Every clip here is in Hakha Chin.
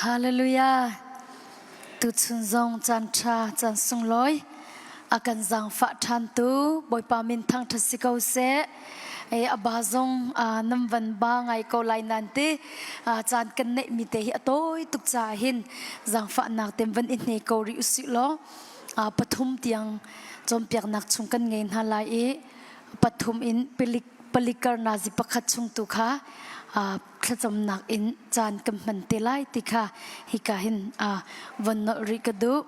Hallelujah. Tuchun zong caan ṭha, caan sunglawi a kan zaangfah ṭhantu Bawipa min thangṭhat si ko seh. E a ba zong nam van ba ngai ko lai nan ti caan kan neih mi te hi a tawi tuk caah hin zaangfahnak tem van i hne ko rih usih law pathum tiang cawnpiaknak chung kan ngei hna lai i pathum in pilik palikar nazi pakhat chung tu kha thlacamnak in caan kan hman te lai ti kha hika hin von nolh rih ka duh.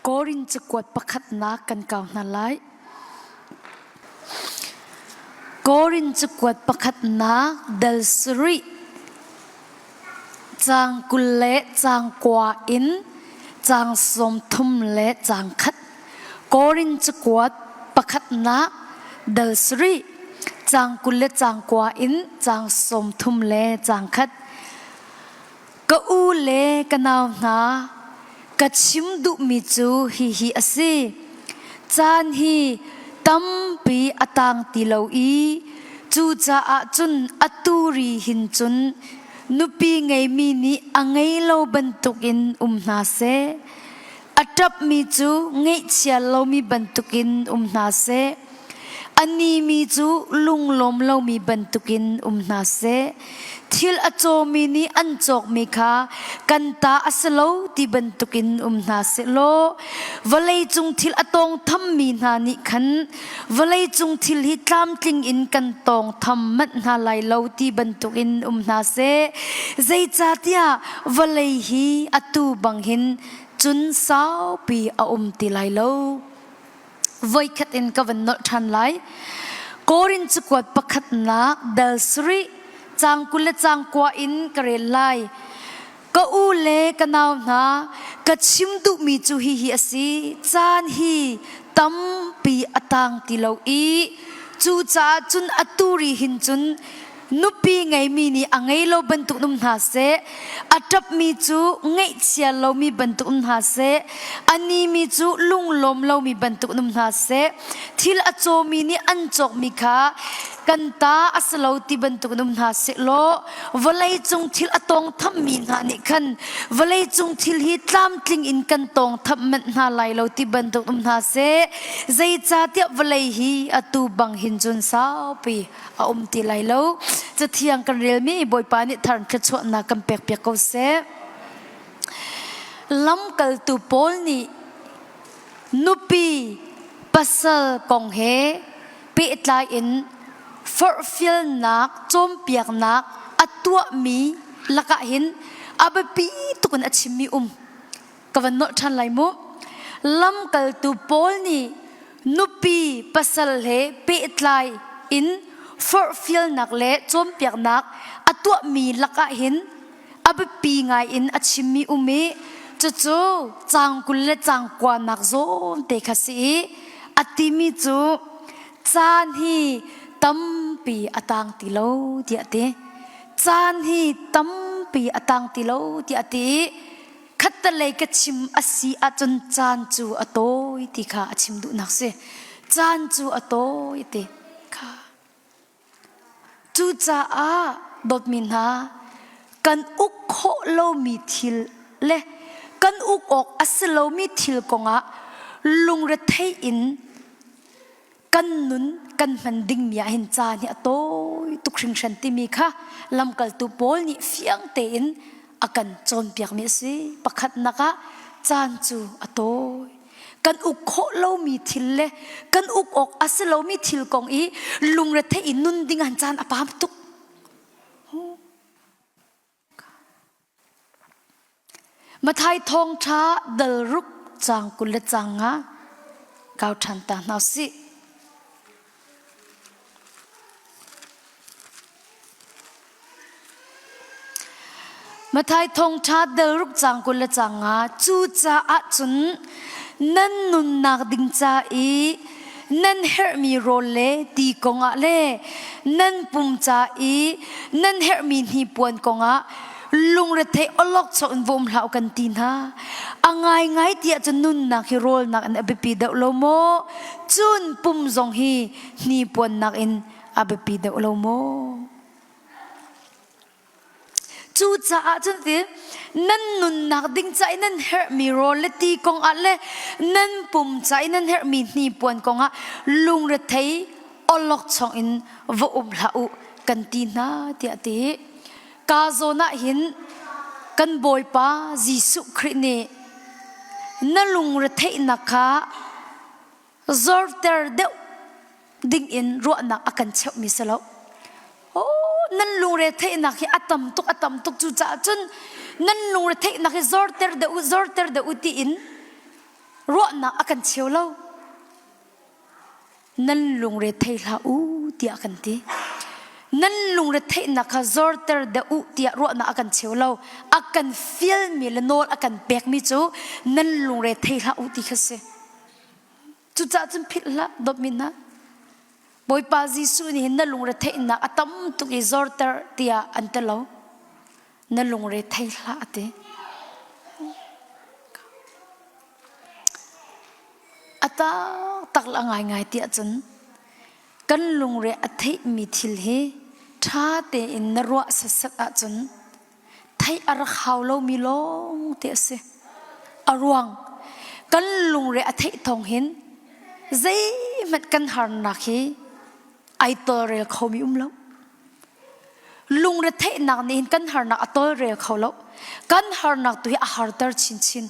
Korin cakuat pakhatnak kan kau hna lai. Korin cakuat pakhatnak dal sarih caang 20 le caang kua in caang 30 le caang khat. Korin cakuat pakhatnak dal sarih caang 20 le caang kua in caang 30 le caang khat. Ka u le ka nau hna, ka chim duhmi cu hihi a si. Caan hi tampi a tang ti lo i cucaah cun atu ri hin cun nupi ngeimi nih a ngei lo bantukin um hna seh. A ṭapmi cu ngaihchia lomi bantukin um hna seh. A nimi cu lunglawm lomi bantukin um hna seh. Thil a cawmi nih an cawkmi kha kan ta a si lo ti bantukin um hna seh law vawleicung thil a tawngthammi hna nih khan vawleicung thil hi tlamtling in kan tawngtham manh hna lai lo ti bantukin um hna seh. Zeicahtiah vawlei hi atu bang hin cun saupi a um ti lai lo. Voikhat in ka van nolh ṭhan lai. Korin cakuat pakhatnak dal sarih caang 20 le caang kua in ka rel lai. Ka u le ka nau hna, ka chim duhmi cu hihi a si. Caan hi tampi a tang ti lo i cucaah cun atu ri hin cun nupi ngeimi nih a ngei lo bantuk um hna seh a ṭapmi cu ngaihchia lomi bantuk um hna seh a nimi cu lunglawm lomi bantuk um hna seh thil a cawmi nih an cawkmi kha kan ta a si lo ti bantuk um hna seh law vawleicung thil a tawngthammi hna nih khan vawleicung thil hi tlamtling in kan tawngtham manh hna lai lo ti bantuk um hna seh zeicahtiah vawlei hi atu bang hin cun saupi a um ti lai lo. Cathiang kan relmi Bawipa nih thar thluachuahnak kan pekpiak ko seh. Lamkaltu Paul nih nupi pasal kong he pehtlai in forhfialnak cawnpiaknak a tuahmi lakah hin a biapi tuk in a chimmi um. Ka van nolh ṭhan lai mu. Lamkaltu Paul nih nupi pasal he pehtlai in forhfialnak le cawnpiaknak a tuahmi lakah hin a biapi ngai in a chimmi um i cucu caang 20 le caang kuanak zawn te kha si i a timi cu caan hi tampi a tang ti lo tiah a ti. Caan hi tampi a tang ti lo tiah a ti i Khattelei ka chim a si ahcun caan cu a tawi ti kha a chim duhnak si. Caan cu a tawi ti kha. Cucaah dawtmi hna, kan uk khawh lomi thil le kan uk awk a si lomi thil kongah lungrethei in kan nun kan hman dingmi ah hin caan hi a tawi tuk hringhran timi kha lamkaltu Paul nih fiang tein a kan cawnpiakmi a si. Pakhatnak ah caan cu a tawi. Kan uk khawh lomi thil le kan uk awk a si lomi thil kong i lungrethei in nun ding an caan a pam tuk. Mathai thawngṭha dal ruk caang 20 le caang nga kau ṭhan ta hna usih. Mathai thawngṭha dal ruk caang 20 le caang nga cucaah cun nan nunnak ding ca i nan herhmi rawl le ti kongah le nan pum ca i nan herhmi hnipuan kongah lungrethei awlokchok in va um hlah u kan ti hna. A ngaingai tiah cun nunnak hi rawlnak in a biapi deuh lo maw? Cun pum zong hi hnipuannak in a biapi deuh lo maw? Cucaah cun ti nan nunnak ding ca i nan herhmi rawl le ti kongah le nan pum ca i nan herhmi hnipuan kongah lungrethei awlokchong in va um hlah u kan ti hna tiah a ti. Ka zawn ah hin kan Bawipa Jesuh Khrih nih na lungretheihnak kha zorter deuh ding in ruahnak a kan cheuhmi si lo. Oh, nan lungre theihnak hi a tam tuk a tam tuk cucaah cun nan lungre theihnak hi zorter deuh u zorter deuh u tiin ruahnak a kan cheu lo. Nan lungre thei hlah u tiah kan ti. Nan lungre theihnak kha zorter deuh u tiah ruahnak a kan cheu lo. A kan fialmi le nawl a kan pekmi cu nan lungre thei hlah u ti kha si. Cucaah cun philh hlah, dawtmi hna. Bawipa Jesuh nih hin na lungre theihnak a tam tuk i zorter tiah an ti lo. Na lungre thei hlah a ti. A taktak le a ngaingai tiah cun kan lungre a theihmi thil hi ṭha tein na ruah setsat ahcun theih a rak hau lomi lawng te a si. A ruang kan lungre a theih thawng hin zeihmanh kan harnak hi ai tawlrel khomi um lo. Lungre theihnak nih hin kan harnak a tawlrel kho lo. Kan harnak tu hi a harter chinchin.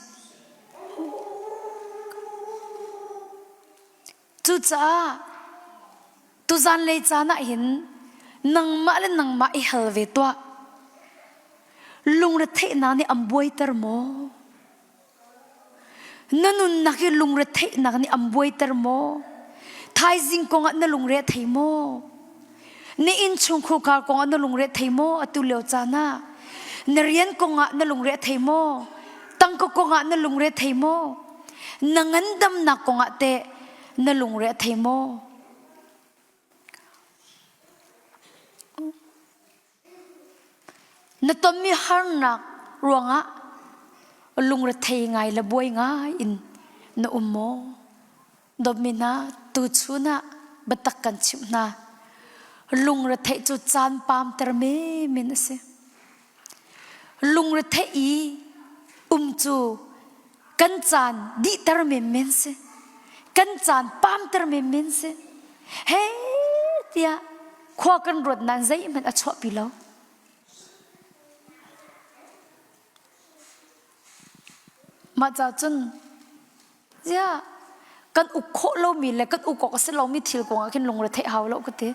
Cucaah tuzan lei caan ah hin nangmah le nangmah i hal ve tuah. Lungretheihnak nih an buaiter maw? Na nunnak hi lungretheihnak nih an buaiter maw? Thaizing kong ah na lungre a thei maw? Na innchungkhar kong ah na lungre a thei maw atu lio caan ah? Na rian kong ah na lungre a thei maw? Tangka kong ah na lungre a thei maw? Na ngandamnak kong ah teh na lungre a thei maw? Na tonmi harnak ruangah lungrethei ngai le buai ngai in na um maw? Dawtmi hna, tuchun ah biatak kan chimh hna. Lungretheih cu caan paamter menmen a si. Lungretheih i um cu kan caan dihter menmen si. Kan caan paamter menmen si. He tiah khua kan ruat nain zeihmanh a chuahpi lo. Mah ca cun Ziah kan uk khawh lomi le kan uk awk a si lomi thil kong ah khin lungre theih hau lo ka ti.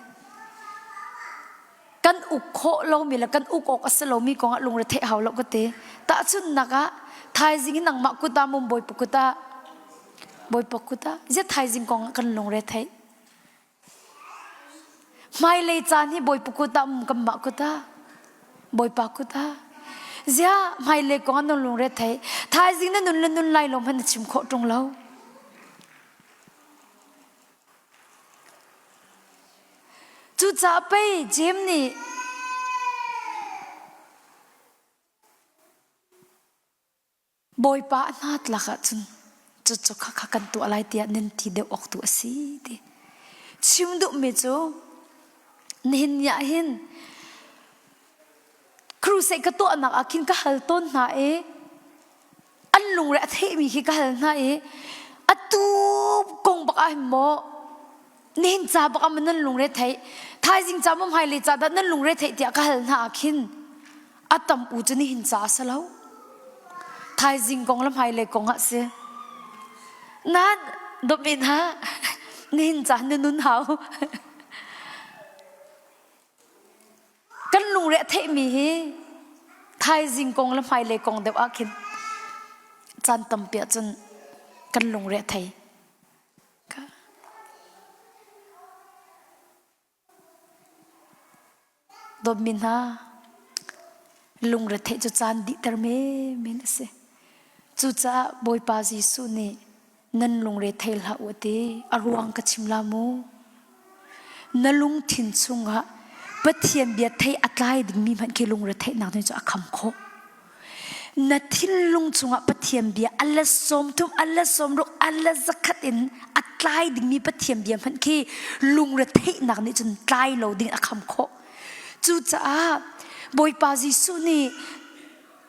Kan uk khawh lomi le kan uk awk a si lomi kong ah lungre theih hau lo ka ti. Tahchunhnak ah thaizing in nangmah kut ah mum bawipa kut ah bawipa kut ah ziah thaizing kong ah kan lungre theih. Hmailei caan hi Bawipa kut ah um kanmah kut ah Bawipa kut ah ziah hmailei kong ah na lungre thei thaizing na nun le nun lai lo hmanh na chim khawh ṭung lo. Cucaah pei Jeim nih Bawipa a hnatlak ahcun cucu khakha kan tuah lai tiah nan ti deuh awk tu a si ti. Chim duhmi cu nihin ni ah hin crusade ka tuahnak ah khin ka hal tawn hna i an lungre a theihmi khi ka hal hna i atu kong bak ah hin maw nihin ca bak ah maw nan lungre theih thaizing ca maw hmailei ca dah nan lungre theih tiah ka hal hna ah khin A tam u cu nihin ca a si lo. Thaizing kong le hmailei kong ah si. Nan dawtmi hna nihin ca na nun hau. Kan lungre a theihmi hi thaizing kong le hmailei kong deuh ah khin caan tampi ahcun kan lungre a thei. Dawtmi hna, lungretheih cu caan dihter menmen a si. Cucaah Bawipa Jesuh nih nan lungre thei hlah u a ti. A ruang ka chim la mu. Na lungthin chungah Pathian bia thei a tlai dingmi hmanh khi lungretheihnak nih cu a kham khawh. Na thinlung chungah Pathian bia a let 30, a let 60, a let 100 in a tlai dingmi Pathian bia hmanh khi lungretheihnak nih cun tlai lo ding a kham khawh. Cucaah Bawipa Jesuh nih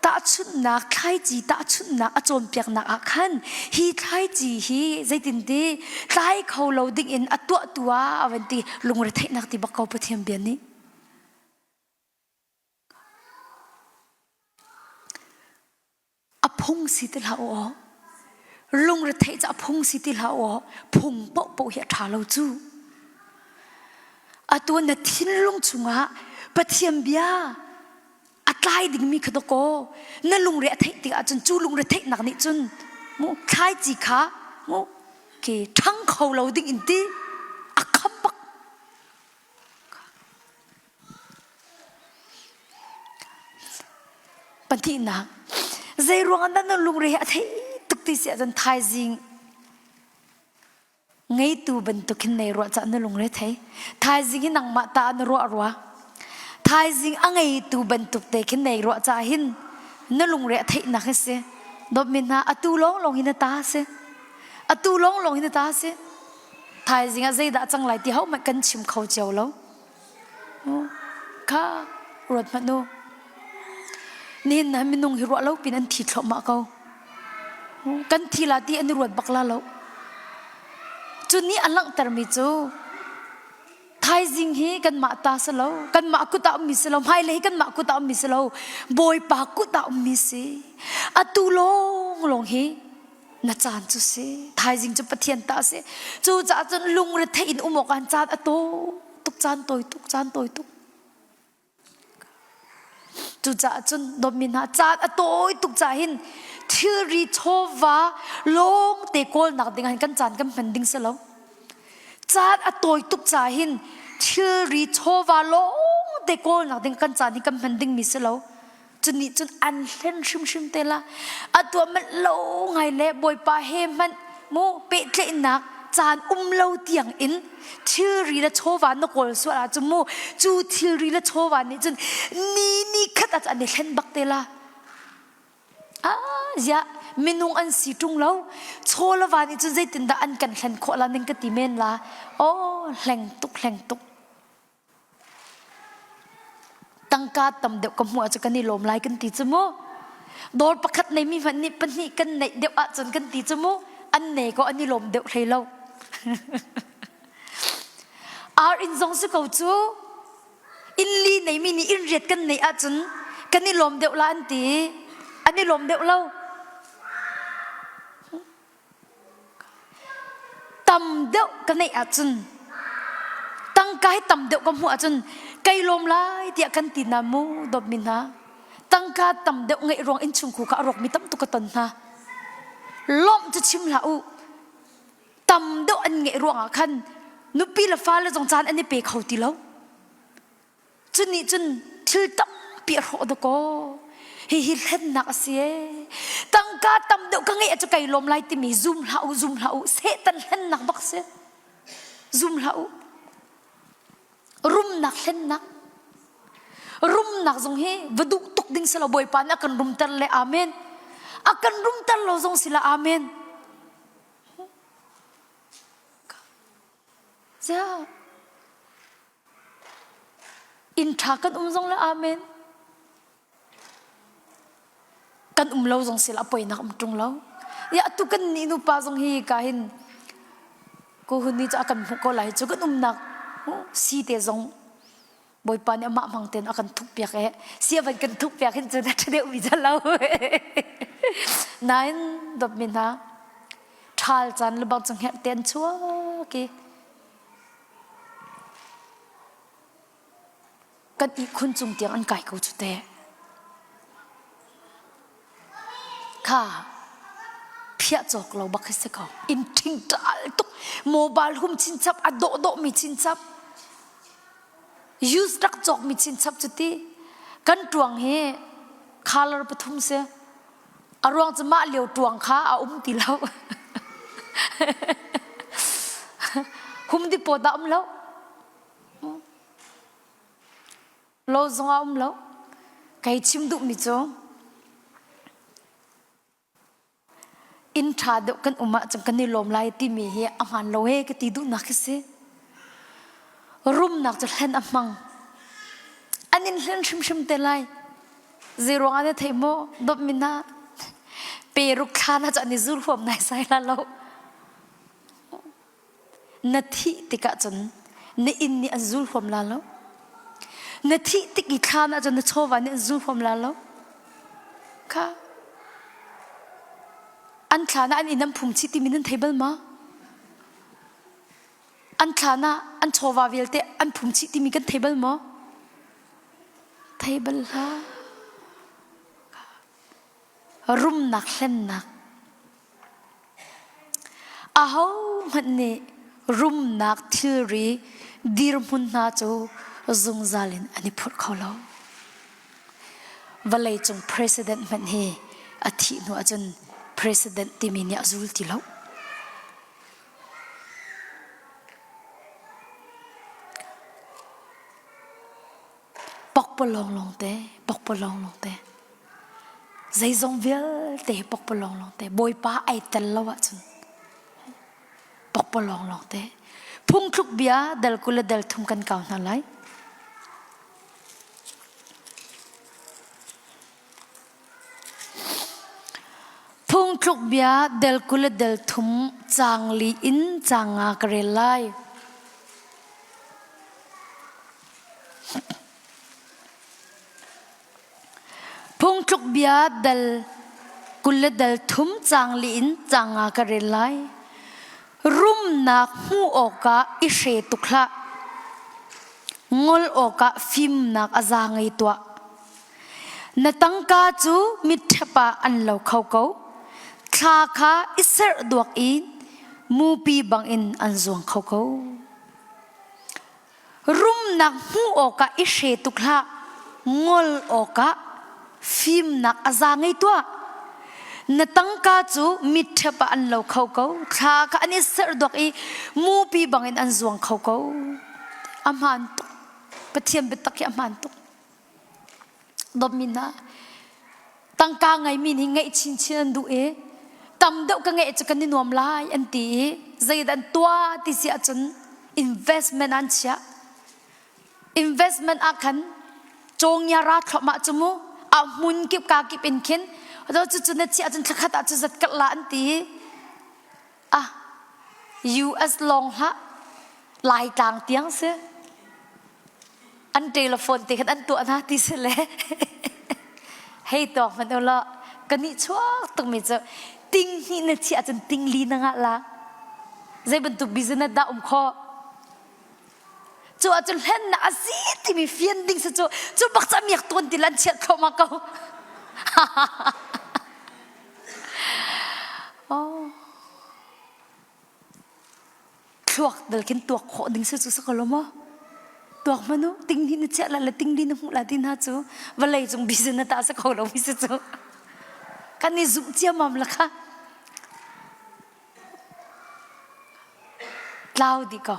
tahchunhnak thlaici tahchunhnak a cawnpiaknak ah khan hi thlaici hi zeitinti tlai kho lo ding in a tuahtu ah a van ti lungretheihnak ti bak ko Pathian bia nih. A phung si ti hlah u aw. Lungretheih cu a phung si ti hlah u aw. Phung paohpaoh hi a ṭha lo cu. Atu na thinlung chungah Pathian bia a tlai dingmi kha dawkaw na lungre a theih tikah cun cu lungre theihnak nih cun mu thlaici kha mu ke ṭhang kho lo ding in ti a kham bak. Pahnihnak, zeiruang ah dah na lungre hi a theih tuk ti si ahcun thaizing ngeitu bantuk hin nei ruah cah na lungre thei. Thaizing hi nangmah ta na ruah rua. Thaizing a ngeitu bantuk te khin nei ruah cah hin na lungre a theihnak hi si. Dawtmi hna, atu lawnglawng hi na ta si. Atu lawnglawng hi na ta si. Thaizing ah zeidah cang lai ti hohmanh kan chim kho cio lo. Kha ruat hmanh u. Nihin na minung hi ruah lo pin an thi thluahmah ko. Kan thi la ti an i ruat bak la lo. Cu nih a langhtermi cu thaizing hi kanmah ta si lo, kanmah kut ah ummi si lo, hmailei hi kanmah kut ah ummi si lo, Bawipa kut ah ummi si. Atu lawng lawng hi na caan cu si thaizing cu Pathian ta si cu caah cun lungretheih in um awk an caan a tawi tuk caan tawi tuk caan tawi tuk cucaah cun dawtmi hna caan a tawi tuk caah hin thilri chawva lawng te kawlnak ding ah kan caan kan hman ding si lo caan a tawi tuk caah hin thilri chawva lawng te kawlnak ding kan caan hi kan hman ding mi si lo Cu nih cun an hlen hrimhrim te la. A tuah manh lo ngai le Bawipa he hmanh mu pehtlaihnak caan um lo tiang in thilri le chawva na kawl sual ahcun mu cu thilri le chawva nih cun ni ni khat ah an i hlen bak te la. Ah, ziah minung an si ṭung lo. Chaw le va nih cun zeitindah an kan hlen khawh la ning ka ti men la. Oh, hleng tuk, hleng tuk. Tangka tam deuh ka hmuh ahcun kan i lawm lai kan ti cu mu. Dawr pakhat neimi hmanh nih pahnih kan neih deuh ahcun kan ti cu mu. An ne ko an i lawm deuh hlei lo. Ar inn zong si ko cu. Inn li neimi nih inn riat kan neih ahcun kan i lawm deuh la an ti. An i lawm deuh lo. Tam deuh ka neih ahcun tangka hi tam deuh ka hmuh ahcun kai lawm lai tiah kan ti hna mu dawtmi hna. Tangka tam deuh ngeih ruang innchungkhur kha a rawkmi tam tuk ka ton hna. Lawmh cu chim hlah u. Tam deuh an ngeih ruangah khan nupi le fale zong caan an i pe kho ti lo. Cu nih cun thil tampi a hrawh dakaw. Hihi hlennak a si ee. Tangka tam deuh ka ngeih cu kai lawm lai timi zum hlah u, zum hlah u. Satan hlennak bak si. Zum hlah u. Rumnak hlennak. Rumnak zong hi va duh tuk ding si lo Bawipa nih a kan rumter le amen. A kan rumter lo zong si la amen. Ziah. Inn ṭha kan um zong le amen. Kan um lo zong sila a poinak um ṭung lo. Ya atu kan nih nupa zong hi ka hin ko hun ni cu a kan hmuh ko lai cu kan umnak si te zong Bawipa nih amah hmang tein a kan thuk piak e sia van kan thuk piak hin cun a ṭha deuh mi dah lo. Nain dawtmi hna ṭhal caan le bang cu hngerh te an chuak i Kan ihkhun cung tiang an kai ko cu teh. Kha phiah cawk lo bak hi si ko. Inn ṭhingṭal tuk. Mobile hum chinchap a dawhdawh mi chinchap. Use rak cawk mi chinchap cu ti. Kan ṭuang hi color pathum si. A ruang cu mah lio ṭuang kha a um ti lo. Hum depot ah um lo. Lo zong ah um lo. Kei chim duhmi cu inn ṭha deuh kan um ahcun kan i lawm lai timi hi a hmaan lo he ka ti duhnak khi si. Rumnak cu hlen a hmang. An. An in hlen hrimhrim te lai. Zei ruangah na thei maw? Dawtmi hna, peruk thla na cu an i zul huam nai sai la lo. Na thih tikah cun na inn nih an zul huam la lo. Na thih tik i thla na cun na chawva nih an zul huam la lo. Kha an thla na an inn an phum chih timi nan thei bal ma? An thla na an chawva vialte an phum chih timi kan thei bal maw? Thei bal hlah. Rumnak hlennak. Ahohmanh nih rumnak thilri dirhmun hna cu zungzal in an i phurh kho lo. Vawleicung president hmanh hi a thih hnu ahcun president timi nih a zul ti lo. Pokpalawng lawngte, pokpalawng lawngte. Zeizong vialte hi pokpalawng lawngte. Bawipa ai tel lo ahcun pokpalawng lawngte. Phungthluk bia dal 20 le dal 30 kan kau hna lai. Phungthluk bia del 20 le del 30 caang li in caang nga ka rel lai. Phungthluk bia dal 20 le dal 30 caang li in caang nga ka rel lai. Rumnak hmuh awkah i hre tuk hlah. Ngol awkah fimnak a za ngei tuah. Na tangka cu mitṭhep ah an lo kho ko. Thla kha i serh duak in mupi bangin an zuang kho ko. Rumnak hmuh awkah i hre tuk hlah. Ngol awkah fimnak a za ngei tuah. Na tangka cu mitṭhep ah an lo kho ko. Thla kha an i serh duak i mupi bangin an zuang kho ko. A hmaan tuk. Pathian biatak hi a hmaan tuk. Dawtmi hna, tangka ngeimi nih ngeih chinchin an duh i tam deuh ka ngeih cu kan i nuam lai an ti i zeidah an tuah ti si ahcun investment an chiah. Investment ah khan cawngia ra thluahmah cu mu a hmun kip ka kip in khin cucu na chiah ahcun thlakhat ah cu zat kalh la an ti i ah US lawng hlah Laitlang tiang si an telephone te khan an tuah hna ti si le hei tuak hmanh u law ka nih chuak tukmi cu ting hnih na chiah ahcun ting li na ngah la zei bantuk business dah um khawh cu ahcun hlennak a si timi fian ding si cu cu bak cu a miak tuan ti lan chiat thluahmah ko oh thluak dal khin tuak khawh ding si cu si ko lo maw tuak hmanu ting ni na chiah la le ting li na hmuh la ti hna cu vawlei cung business na ta si kho lo mi si cu kan i zumh ciamam la kha tlau dih ko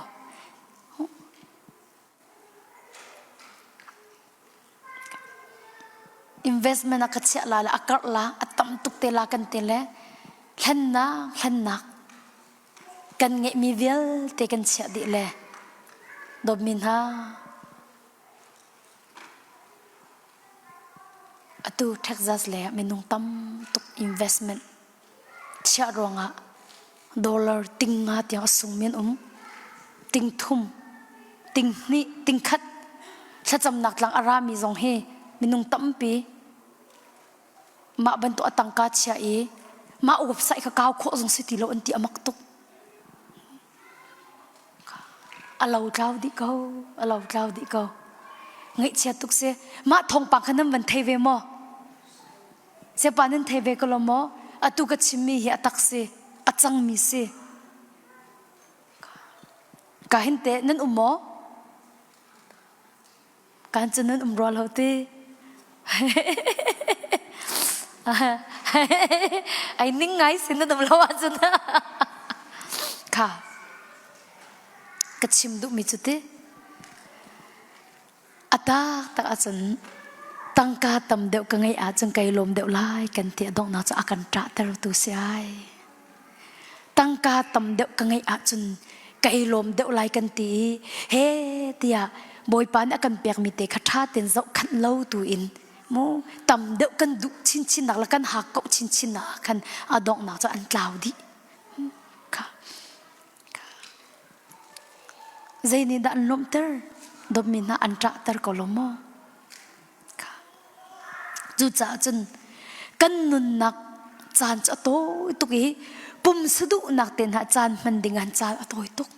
Investment a ka chiah la le a karh la a tam tuk te la kan ti le hlennak hlennak kan ngeihmi vialte kan chiah dih le dawtmi hna atu Texas le minung tam tuk investment chiah ruangah dollar ting nga tiang a sungmi an um. Ting thum, ting hnih, ting khat thlacamnak tlang a rami zong hi minung tampi mah bantuk a tangka chia i mah website kha kau khawh zong si ti lo an ti a mak tuk. A lo tlau dih ko, a lo tlau dih ko. Ngaihchia tuk si. Mah thawngpang kha nan van thei ve maw? Siapa nan thei ve ko lo maw? Atu ka chimmi hi a tak si, a cangmi si. Ka hin te nan um maw? Kan cu nan um rua lo ti. Ai ning ngai sin nan um lo ahcun. Kha ka chim duhmi cu ti. A taktak ahcun tangka tam deuh ka ngeih ahcun kai lawm deuh lai kan ti a donghnak cu a kan ṭahtertu si ai. Tangka tam deuh ka ngeih ahcun kai lawm deuh lai kan ti i he tiah Bawipa nih a kan pekmi te kha ṭha tein zohkhanh lo tu in mu tam deuh kan duh chinchinnak le kan hakkauh chinchinnak ah khan a donghnak cu an tlau dih. Kha. Zei nih dah an lawmhter? Dawtmi hna an ṭahter ko lo maw? Cucaah cun kan nunnak caan cu a tawi tuk i pumsa duhnak te hna caan hman ding an caan a tawi tuk.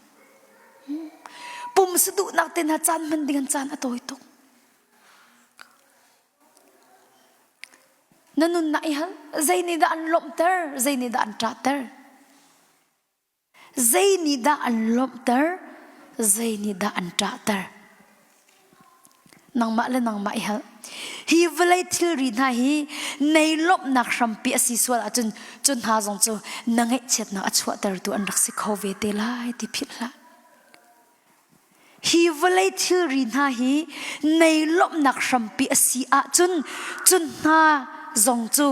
Pumsa duhnak te hna caan hman ding an caan a tawi tuk. Na nunnak i hal zei nih dah an lawmhter, zei nih dah an ṭahter? Zei nih dah an lawmhter? Zei nih dah an ṭahter? Nangmah le nangmah i hal. Hi vawlei thilri hna hi nei lawmhnak hrampi a si sual ahcun cu hna zong cu na ngaihchiatnak a chuahtertu an rak si kho ve te lai ti philh hlah. Hi vawlei thilri hna hi nei lawmhnak hrampi a si ahcun cu hna zong cu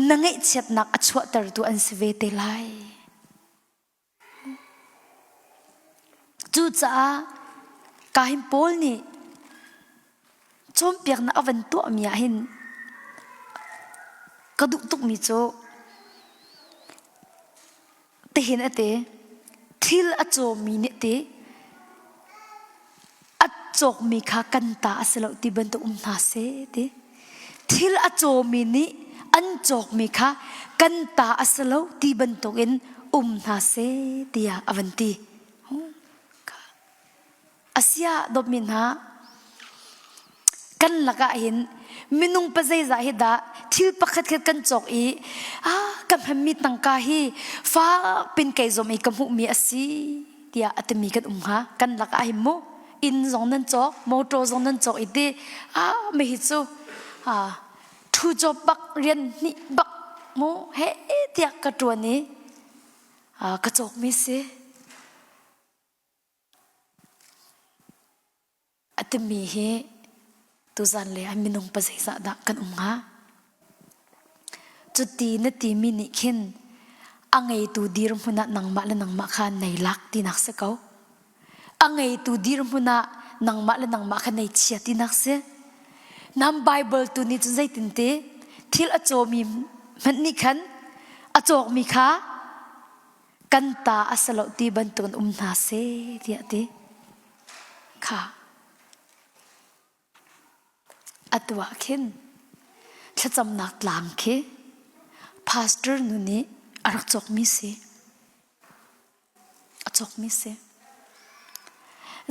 na ngaihchiatnak a chuahtertu an si ve te lai. Cucaah kahin Paul nih cawnpiaknak a van tuahmi ah hin ka duh tukmi cu tihin a ti thil a cawmi nih ti a cawkmi kha kan ta a si lo ti bantuk um hna seh ti. Thil a cawmi nih an cawkmi kha kan ta a si lo ti bantukin um hna seh tiah a van ti. Asia dawtmi hna, kan lakah hin minung pa zeizah hi dah thil pakhat khat kan cawk i ah ka hmanmi tangka hi fak pin kei zom i ka hmuhmi a si tiah a timi kan um hnga kan lakah hin mu inn zong nan cawk motor zong nan cawk i ti ah mi hi cu ah thu cawp bak rian hnih bak mu he tiah ka tuan i ka cawkmi si A timi hi tuzan le an minung pa zeizah dah kan um hnga? Cuti na timi nih khin a ngeitu dirhmun ah nangmah le nangmah kha nei lak tinak si ko. A ngeitu dirhmun ah nangmah le nangmah kha nei chia tinak si. Nam Bible tu nih cun zeitin ti thil a cawmi hmanh nih khan a cawkmi kha kan ta a si lo ti bantukin um hna seh tiah ti kha atu ah khin thlacamnak tlang khi pastor nu nih a rak cawkmi si a cawkmi si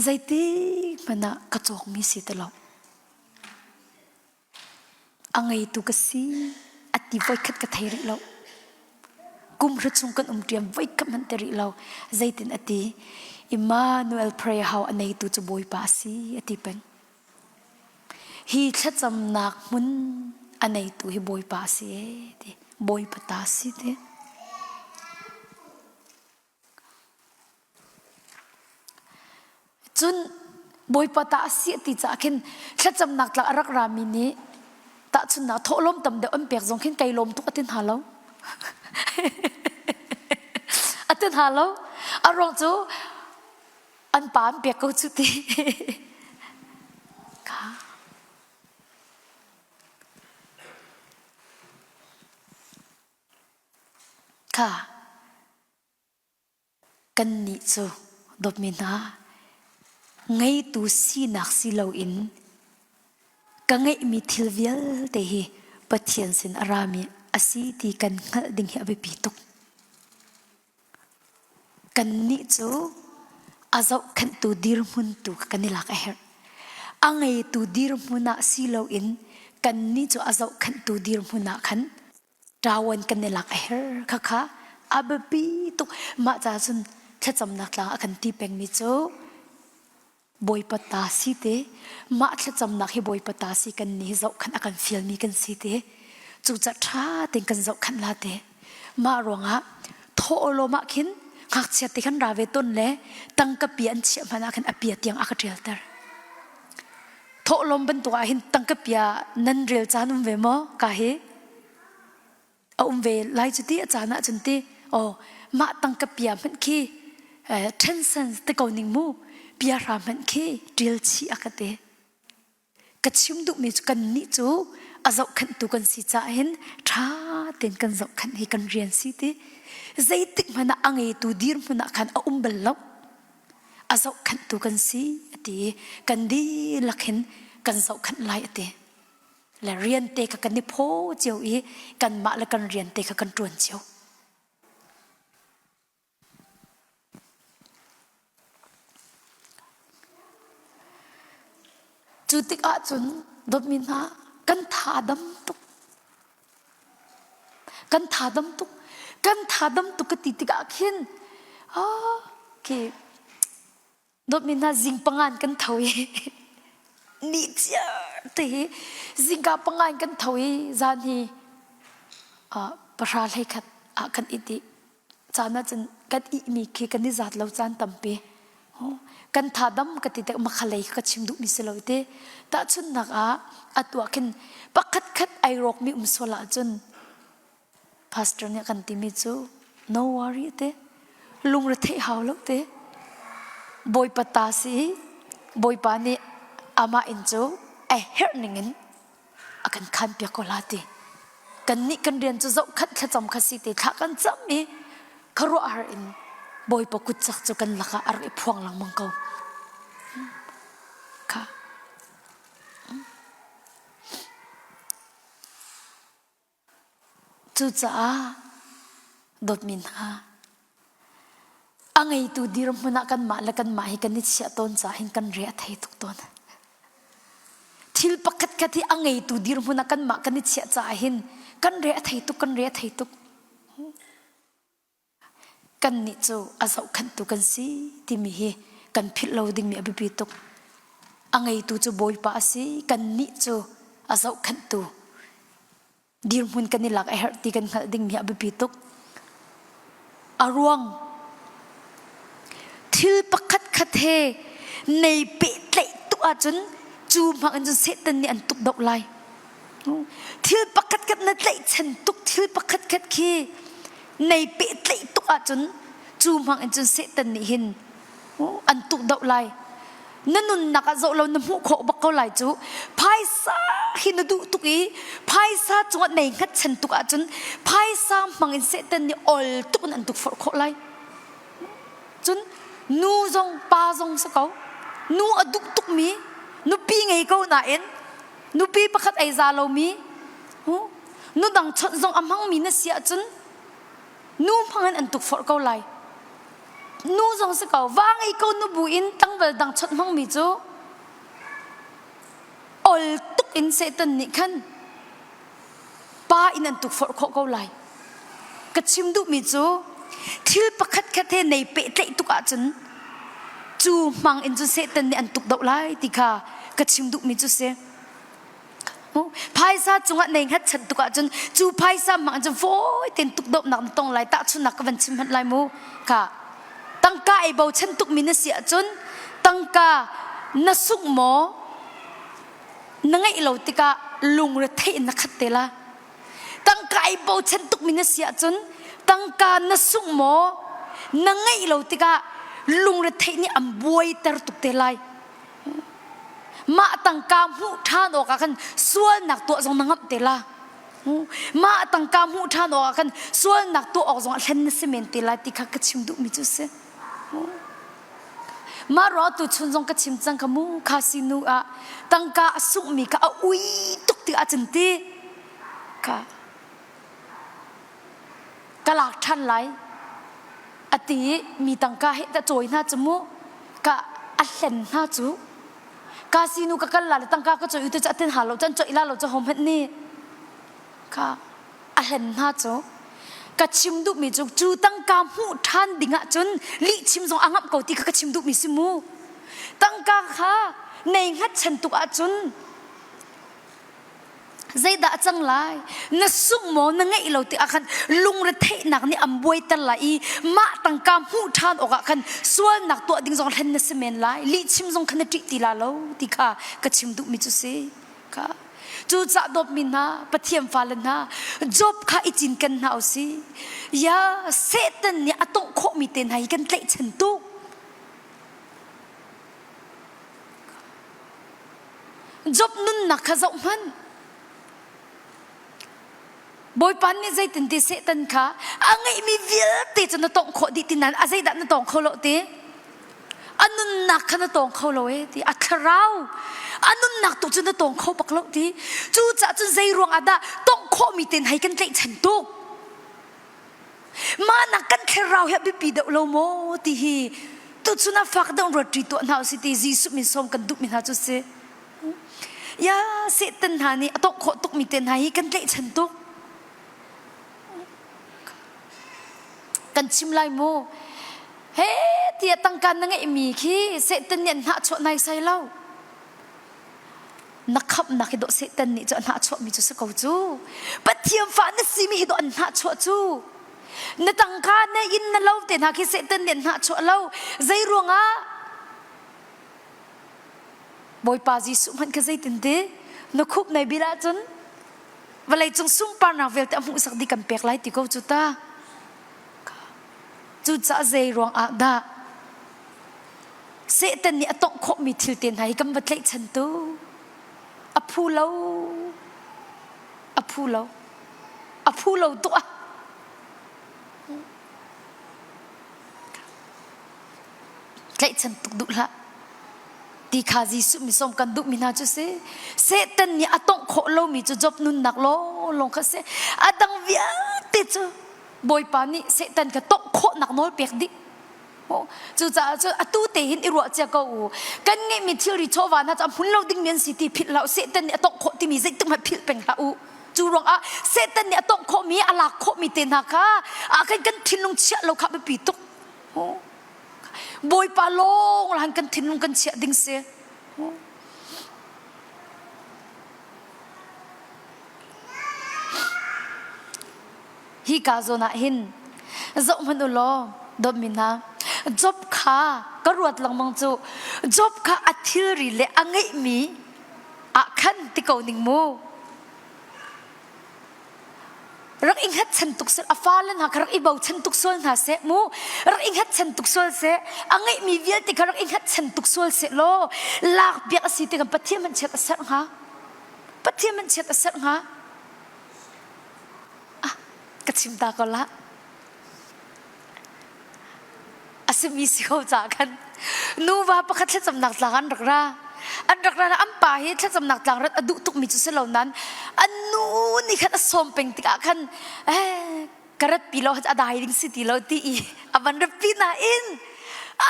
zeitik hmanh ah ka cawkmi si ti lo A ngeitu ka si a ti voikhat ka thei rih lo. Kum hra chung kan um ṭiam voikhat hmanh ti rih lo. Zeitin a ti? Emmanuel Prayer House a neitu cu Bawipa a si a ti peng. Hi thlacamnak hmun a neitu hi Bawipa a si ee ti. Bawipa ta a si ti. Cun Bawipa ta a si a ti caah khin thlacamnak tlak a rak rami nih tahchunhnak thawhlawm tam deuh an pek zong khin kai lawm tuk a ti hna lo. a ti hna lo. A ruang cu an pa an pek ko cu ti. Kha. Kha. Kannih cu dawtmi hna, ngeitu sinak si loin ka ngeihmi thil vialte hi Pathian sin a rami a si ti kan hngalh ding hi a biapi tuk. Kannih cu a zohkhenhtu dirhmun tu kan i lak a herh. A ngeitu dirhmun ah si loin kannih cu a zohkhenhtu dirhmun ah khan ṭawan kan i lak a herh khakha a biapi tuk mah ca cun thlacamnak tlang a kan ti pengmi cu Bawipa ta si te mah thlacamnak hi Bawipa ta si kan ni zohkhanh a kan fialmi kan si te cucaah ṭha tein kan zohkhanh la te mah ruangah thawhlawm ah khin ngakchia te khan ra ve ton le tangka pi an chiah hmanh ah khin a pia tiang a ka ṭialter Thawhlawm bantuk ah hin tangka pia nan rel caan um ve maw ka hi? A um ve lai cu ti a caan ah cun ti oh mah tangka pia hmanh khi 10 cents te ko ning mu. Bia hra hmanh khi ṭial chih a ka ti. Ka chim duhmi cu kannih cu a zohkhenhtu kan si caah hin ṭha tein kan zohkhenh hi kan rian si ti. Zeitik hmanh ah a ngeitu dirhmun ah khan a um bal lo. A zohkhenhtu kan si a ti i kan dihlak hin kan zohkhenh lai a ti. Le rian te kha kan i phaw cio i kanmah le kan rian te kha kan ṭuan cio. Cu tikah cun dawtmi hna kan tha a dam tuk. Kan tha dam tuk. Kan tha dam tuk ka ti tikah khin ah khi Dawtmi hna zing pangan kan tho i ni chiar te hi zingka pangan kan tho i zan hi pahra hlei khat ah kan it i caan ah cun kan ihmi khi kan i zat lo caan tampi kan tha dam ka ti tik makhalei ka chim duhmi si lo ti tahchunhnak ah atu ah khin pakhat khat ai rawkmi um sual ahcun Pastor nih a kan timi cu no worry te lungre theih hau lo te Bawipa ta si i Bawipa nih amah inn cu a herh ning in a kan khan piak ko la ti. Kannih kan rian cu zohkhat thlacam kha si te thla kan cam i khuaruahhar in Bawipa kutcak cu kan lakah a rak i phuang lengmang ko. Kha. Cucaah dawtmi hna, a ngeitu dirhmun ah kanmah le kanmah hi kan i chiah tawn caah hin kan re a thei tuk tawn. Thil pakhat khat hi a ngeitu dirhmun ah kanmah kan i chiah caah hin kan re a thei tuk, kan re a thei tuk. Kannih cu a zohkhenhtu kan si timi hi kan philh lo dingmi a biapi tuk. A ngeitu cu Bawipa a si, kannih cu a zohkhenhtu. Dirhmun kan i lak a herh ti kan hngalh dingmi a biapi tuk. A ruang thil pakhat khat he nei pehtlaih tuk ahcun cu hmang in cun Satan nih an tuk doh lai. Thil pakhat khat na tlaihchan tuk thil pakhat khat khi nei pehtlaih tuk ahcun cu hmang in cun Satan nih hin an tuk doh lai. Na nunnak ah zoh lo na hmuh khawh bak ko lai cu phaisa hi na duh tuk i phaisa cungah nei hngatchan tuk ahcun phaisa hmang in Satan nih ol tuk in an tukforh khawh lai. Cun nu zong pa zong si ko. Nu a duh tukmi nupi ngei ko nain nupi pakhat ei za lomi nu dang chawnh zong a hmangmi na si ahcun nu hmang in an tukforh ko lai. Nu zong si ko va ngei ko nu bu in tlangval dang chawnh hmangmi cu ol tuk in Satan nih khan pa in an tukforh khawh ko lai. Ka chim duhmi cu thil pakhat khat he nei pehtlaih tuk ahcun cu hmang in cun Satan nih an tuk doh lai ti kha ka chim duhmi cu si. Phaisa cungah nei hngatchan tuk ahcun cu phaisa hmang in cun fawi tein tuk dohnak na tong lai tahchunhnak ka van chim hmanh lai mu ka tangka ei bochan tukmi na si ahcun tangka na sungh maw na ngeih lo tikah lungretheih in na khat te la tangka ai bochan tukmi na si ahcun tangka na sungh maw na ngeih lo tikah lungretheih nih an buaiter tuk te lai mah tangka hmuh ṭhan awkah khan sualnak tuah zong na ngamh te la mah tangka hmuh ṭhan awkah khan sualnak tuah awk zong ah hlen na si men te lai ti kha ka chim duhmi cu si Mah ruang tuchun zong ka chim cang ka mu kha sinu ah tangka a sunghmi kha a ui tuk ti ahcun ti kha ka lak ṭhan lai a ti i mi tangka he ta cawi hna cu mu ka a hlen hna cu ka sinu ka kal la le tangka ka cawi tu cu a tin ha lo cun coih la lo cu ho hmanh nih kha a hlen hna cu ka chim duhmi cu cu tangka hmuh ṭhan ding ahcun lihchim zong a ngamh ko ti kha ka chim duhmi si mu tangka kha nei hngatchan tuk ahcun zeidah a cang lai na sungh maw na ngeih lo tikah khan lungretheihnak nih an buaiter lai i mah tangka hmuh ṭhan awkah khan sualnak tuah ding zong hlen na si men lai lihchim zong kha na ṭih ti la lo ti kha ka chim duhmi cu si Kha. Cucah dawtmi hna, Pathian fale hna, Job kha i cinken hna u sih. Ya, Satan nih a tongh khawhmi te hna hi kan tlaihchan tuk. Job nunnak kha zoh hmanh. Bawipa nih zeitin ti Satan kha a ngeihmi vialte cu na tongh khawh dih ti nain a zeidah na tong kho lo ti? A nunnak kha na tong kho lo e ti. A thlarau a nunnak tu cu na tong kho bak lo ti. Cucaah cun zei ruang ah dah tongh khawhmi ten hei kan tlaihchan tuk. Mah nak kan thlarau hi a biapi deuh lo maw ti hi tuchun ah fak deuh ruat ṭi tuah hna usih ti Jesuh min sawm kan duhmi hna cu si. Ya Satan hna nih a tongh khawh tukmi te hna hi kan tlaihchan tuk. Kan chim lai mu. He tiah tangka na ngeihmi khi Satan nih an hnahchuah naisai lo. Na khamhnak hi dawh Satan nih cu a hnahchuahmi cu si ko cu. Pathian fa na simi hi dawh an hnahchuah cu. Na tangka na inn na lo te hna khi Satan nih an hnahchuah lo. Zei ruangah Bawipa Jesuh hmanh kha zeitin ti na khup nei bil ahcun vawlei cung sunparnak vialte a hmuhsak dih kan pek lai ti ko cu ta. Cucaah zei ruang ah dah Satan nih a tongh khawhmi thil te hna hi kan va tlaihchan tu a phu lo a phu lo a phu lo tuk ah tlaihchan tuk duh hlah ti kha Jesuh misawm kan duhmi hna cu si Satan nih a tongh khawh lomi cu Job nunnak lawnglawng kha si a dang vialte cu Bawipa nih Satan kha tongh khawhnak nawl pek dih Cucaah cun atu te hin i ruah cia ko u. Kan ngeihmi thilri chawva hna cu a hmun lo dingmi an si ti philh hlah u. Satan nih a tongh khawh timi zeitik hmanh philh peng hlah u. Cu ruangah Satan nih a tongh khawhmi, a lak khawhmi te hna kha ah khan kan thinlung chiah lo kha biapi tuk. Bawipa lawng han kan thinlung kan chiah ding si. Hi ka zawn ah hin zoh hmanh u law dawtmi hna Job kha ka ruat lengmang cu Job kha a thilri le a ngeihmi ah khan ti ko ning mu rak i hngatchan tuk sel a fale hna kha rak i bochan tuk sual hna seh mu rak i hngatchan tuk sual seh a ngeihmi vialte kha rak i hngatchan tuk sual seh law lak biak a si ti kan Pathian man chiat a serh hnga Pathian man chiat a serh hnga Ah, ka chim ta ko la. A simi si ko ca khan nuva pakhat thlacamnak tlang an rak ra. An rak ra an pa hi thlacamnak tlang rat a duh tukmi cu si lo nain an nu nih khan a sawm peng tikah khan eh ka rat pi lo a dai ding si ti lo ti i a van rat pi nain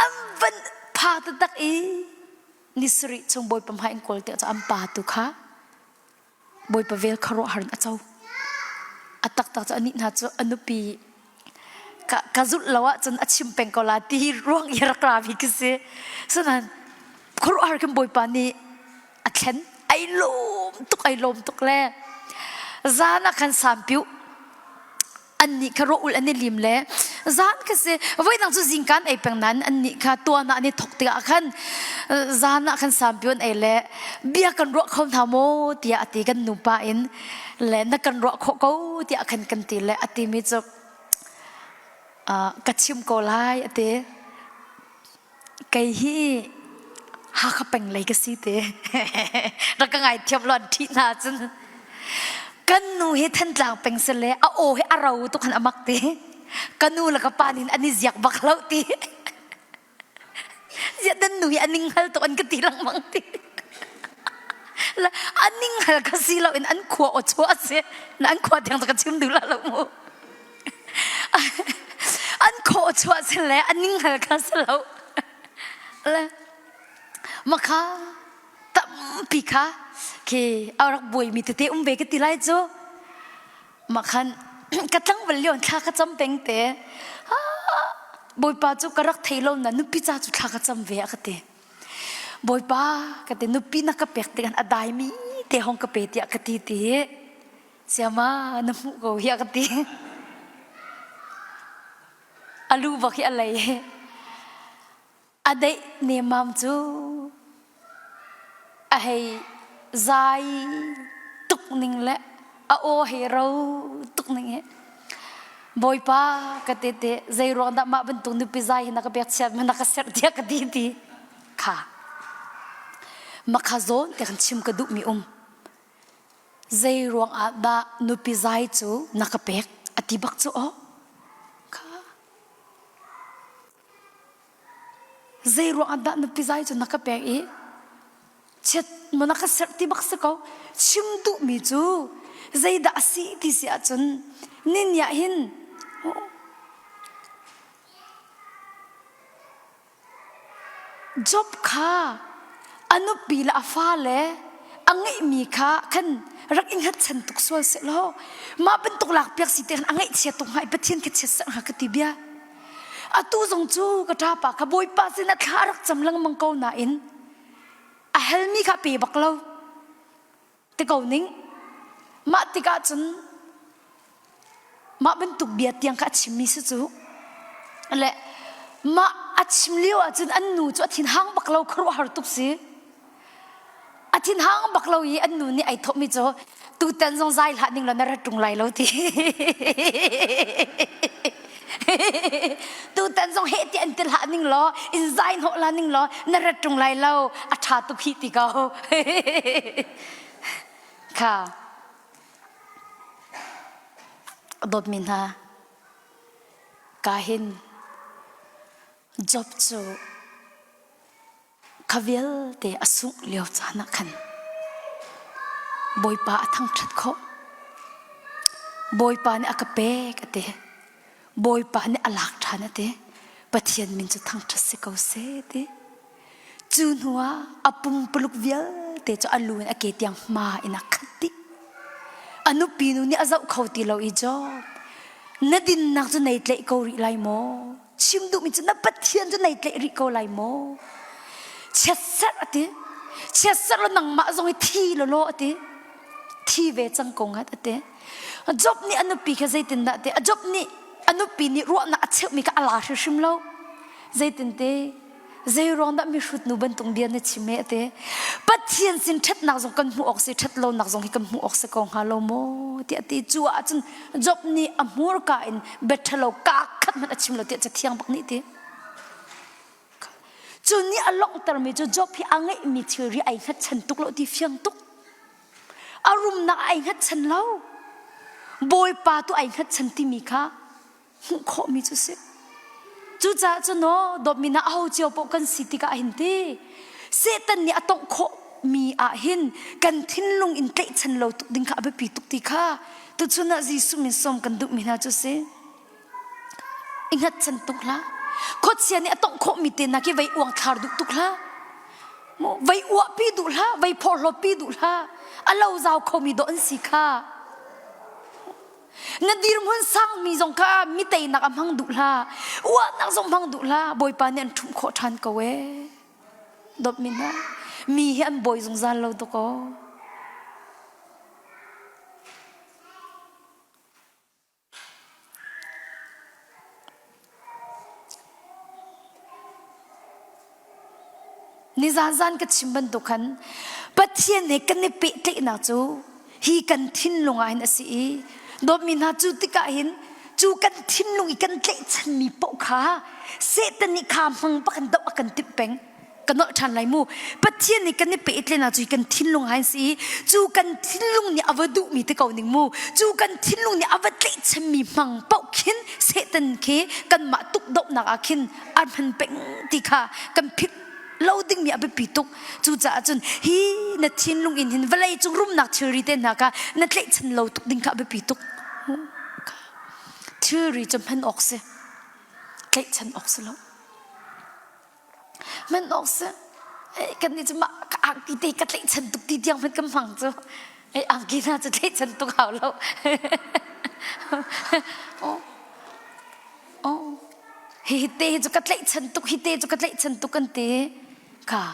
an van pha taktak i ni sarih chung bawipa hmai in kawl tiah cu an pa tu kha Bawipa vel khuaruahhar in a co. A taktak cu anih hna cu a nupi ka, ka zulh lo ahcun a chim peng ko la ti ruang i rak ra mi ka si. Sinain khuaruahhar khin Bawipa nih a thlen. Ai lawm tuk, ai lawm tuk le zan ah khan sampiuh annih kha rawh ul an i lim le zan kha si voidang cu zingkan ei peng nain annih kha tuan ah an i thok tikah khan zan ah khan sampion ei le bia kan ruah kho hna maw tiah a ti kan nupa in le na kan ruah khawh ko tiah khan kan ti le a timi cu ka chim ko lai a ti Kei hi Hakha peng lei ka si te. Rak ka ngaithiam lo an ṭhih hna ahcun. Kan nu hi Thantlang peng si le a aw hi a ro tuk han a mak ti. Ka nu le ka pa nih an i ziak bak lo ti. Ziah nan nu hi a ning hngal tuk an ka ti lengmang ti. La a ning hngal ka si lo in an khua aw chuah a si. Na an khua tiang ka chim duh la lo mu. An khawh chuah si le an ning hngal kha si lo. Le makha tampi kha khi a rak buaimi tete um ve ka ti lai cu. Makhan ka tlangval lio thla ka cam peng te. Bawipa cu ka rak thei lo na nupi ca cu thla ka cam ve a ka ti. Bawipa ka ti nupi na ka pek tikhan a daimi te hong ka pe tiah ka ti ti. Siama na hmuh ko hi a ka ti. A lu bak hi a lei. A deih nemmam cu a hei zai tuk ning le a aw hei ro tuk ning hi. Bawipa ka te te zei ruang dah mah bantuk nupi zai hi na ka pek chiat ma na ka serh tiah ka ti ti kha. Makha zawn te kan chim ka duhmi um. Zei ruang ah dah nupi zai cu na ka pek a ti bak cu aw. Kha. Zei ruang ah dah nupi zai cu na ka pek i chiat maw na ka serh ti bak si ko. Chim duhmi cu zeidah a si ti si ahcun nin ah hin Job kha a nupi le a fale a ngeihmi kha khan rak i hngatchan tuk sual sehlaw mah bantuk lakpiak si te khan a ngaihchia tuk hnga i Pathian kha chiat serh hnga ka ti bia. Atu zong cu ka ṭapa kha Bawipa sin ah thla a rak cam lengmang ko nain a halmi kha pe bak lo. Ti ko ning. Mah tikah cun mah bantuk bia tiang kha a chimmi si cu. Le mah a chim lio ahcun an nu cu a thinhang bak lo khuaruahhar tuk si. A thinhang bak lo i an nu nih ai thawhmi cu tutan zong zai hlah ning law na ra ṭung lai lo ti. Tutan zong heh ti an ti hlah ning law in zai hnawh la ning law na rat ṭung lai lo a ṭha tuk hi ti ko. Kha dawtmi hna ka hin Job cu Kha vialte a sungh lio caan ah khan Bawipa a thangṭhat khawh. Bawipa nih a ka pek a ti. Bawipa nih a lak ṭhan a ti. Pathian min cu thangṭhat si ko seh ti. Cu hnu ah a pumpuluk vialte cu a lu in a ke tiang hma in a khat dih. A nupi nu nih a zoh kho ti lo i Job, na dinnak cu nei tlaih ko rih lai maw? Chim duhmi cu na Pathian cu nei tlaih rih ko lai maw? Chiatserh a ti. Chiatserh lo nangmah zong hi thi lawlaw a ti. Thi ve cang ko ngat a ti. Job nih a nupi kha zeitindah ti? Job nih a nupi nih ruahnak a cheuhmi kha a la hrimhrim lo. Zeitin ti? Zei ruang dah mihrut nu bantuk bia na chim e a ti. Pathian sin ṭhatnak zong kan hmuh awk si, ṭhat lonak zong hi kan hmuh awk si ko hnga lo maw? tiah a ti. Cu ahcun Job nih a hmurka in bia ṭhalo kaa khat hmanh a chim lo tiah Cathiang bak nih ti. Cu nih a longhtermi cu Job hi a ngeihmi thilri ai hngatchan tuk lo ti fiang tuk. A rumnak ai hngatchan lo. Bawipa tu ai hngatchan timi kha hmuh khawhmi cu si. Cucaah cun aw dawtmi hna aho cio paoh kan si tikah hin ti Satan nih a tongh khawhmi ah hin kan thinlung in tlaihchan lo tuk ding kha a biapi tuk ti kha tuchun ah Jesuh min sawm kan duhmi hna cu si. I hngatchan tuk hlah. Khuachia nih a tongh khawhmi te hna khi vei uangthlar duh tuk hlah. Vei uahpi duh hlah, vei phorhlawtpi duh hlah. A lo zau khomi dawh an si kha. Na dirhmun sangmi zong kha mi teinak a hmang duh hlah. Uahnak zong hmang duh hlah. Bawipa nih an ṭhumh khawh ṭhan ko ee. Dawtmi hna, mi hi an bawi zungzal lo tuk aw. Nizan zan ka chim bantuk khan Pathian he kan i pehtlaihnak cu hi kan thinlung ah hin a si i dawtmi hna cu tikah hin cu kan thinlung i kan tlaihchanmi paoh kha Satan nih kha hmang bak in doh a kan timh peng. Ka nolh ṭhan lai mu. Pathian nih kan i pehtlaihnak cu kan thinlung ah hin si i cu kan thinlung nih a va duhmi te ko ning mu. Cu kan thinlung nih a va tlaihchanmi hmang paoh khin Satan khi kanmah tukdohnak ah khin a hman peng ti kha kan philh lo dingmi a biapi tuk. Cucaah cun hi na thinlung in hin vawlei cung rumnak thilri te hna kha na tlaihchan lo tuk ding kha a biapi tuk. Thilri cu hman awk si. Tlaihchan awk si lo. Hman awk si. Kan nih cu mah ka angki te ka tlaihchan tuk ti tiang hmanh kan hmang cu. Ei angki hna cu tlaihchan tuk hau lo. Oh. Oh. Hi te hi cu ka tlaihchan tuk, hi te cu ka tlaihchan tuk kan ti. Kha.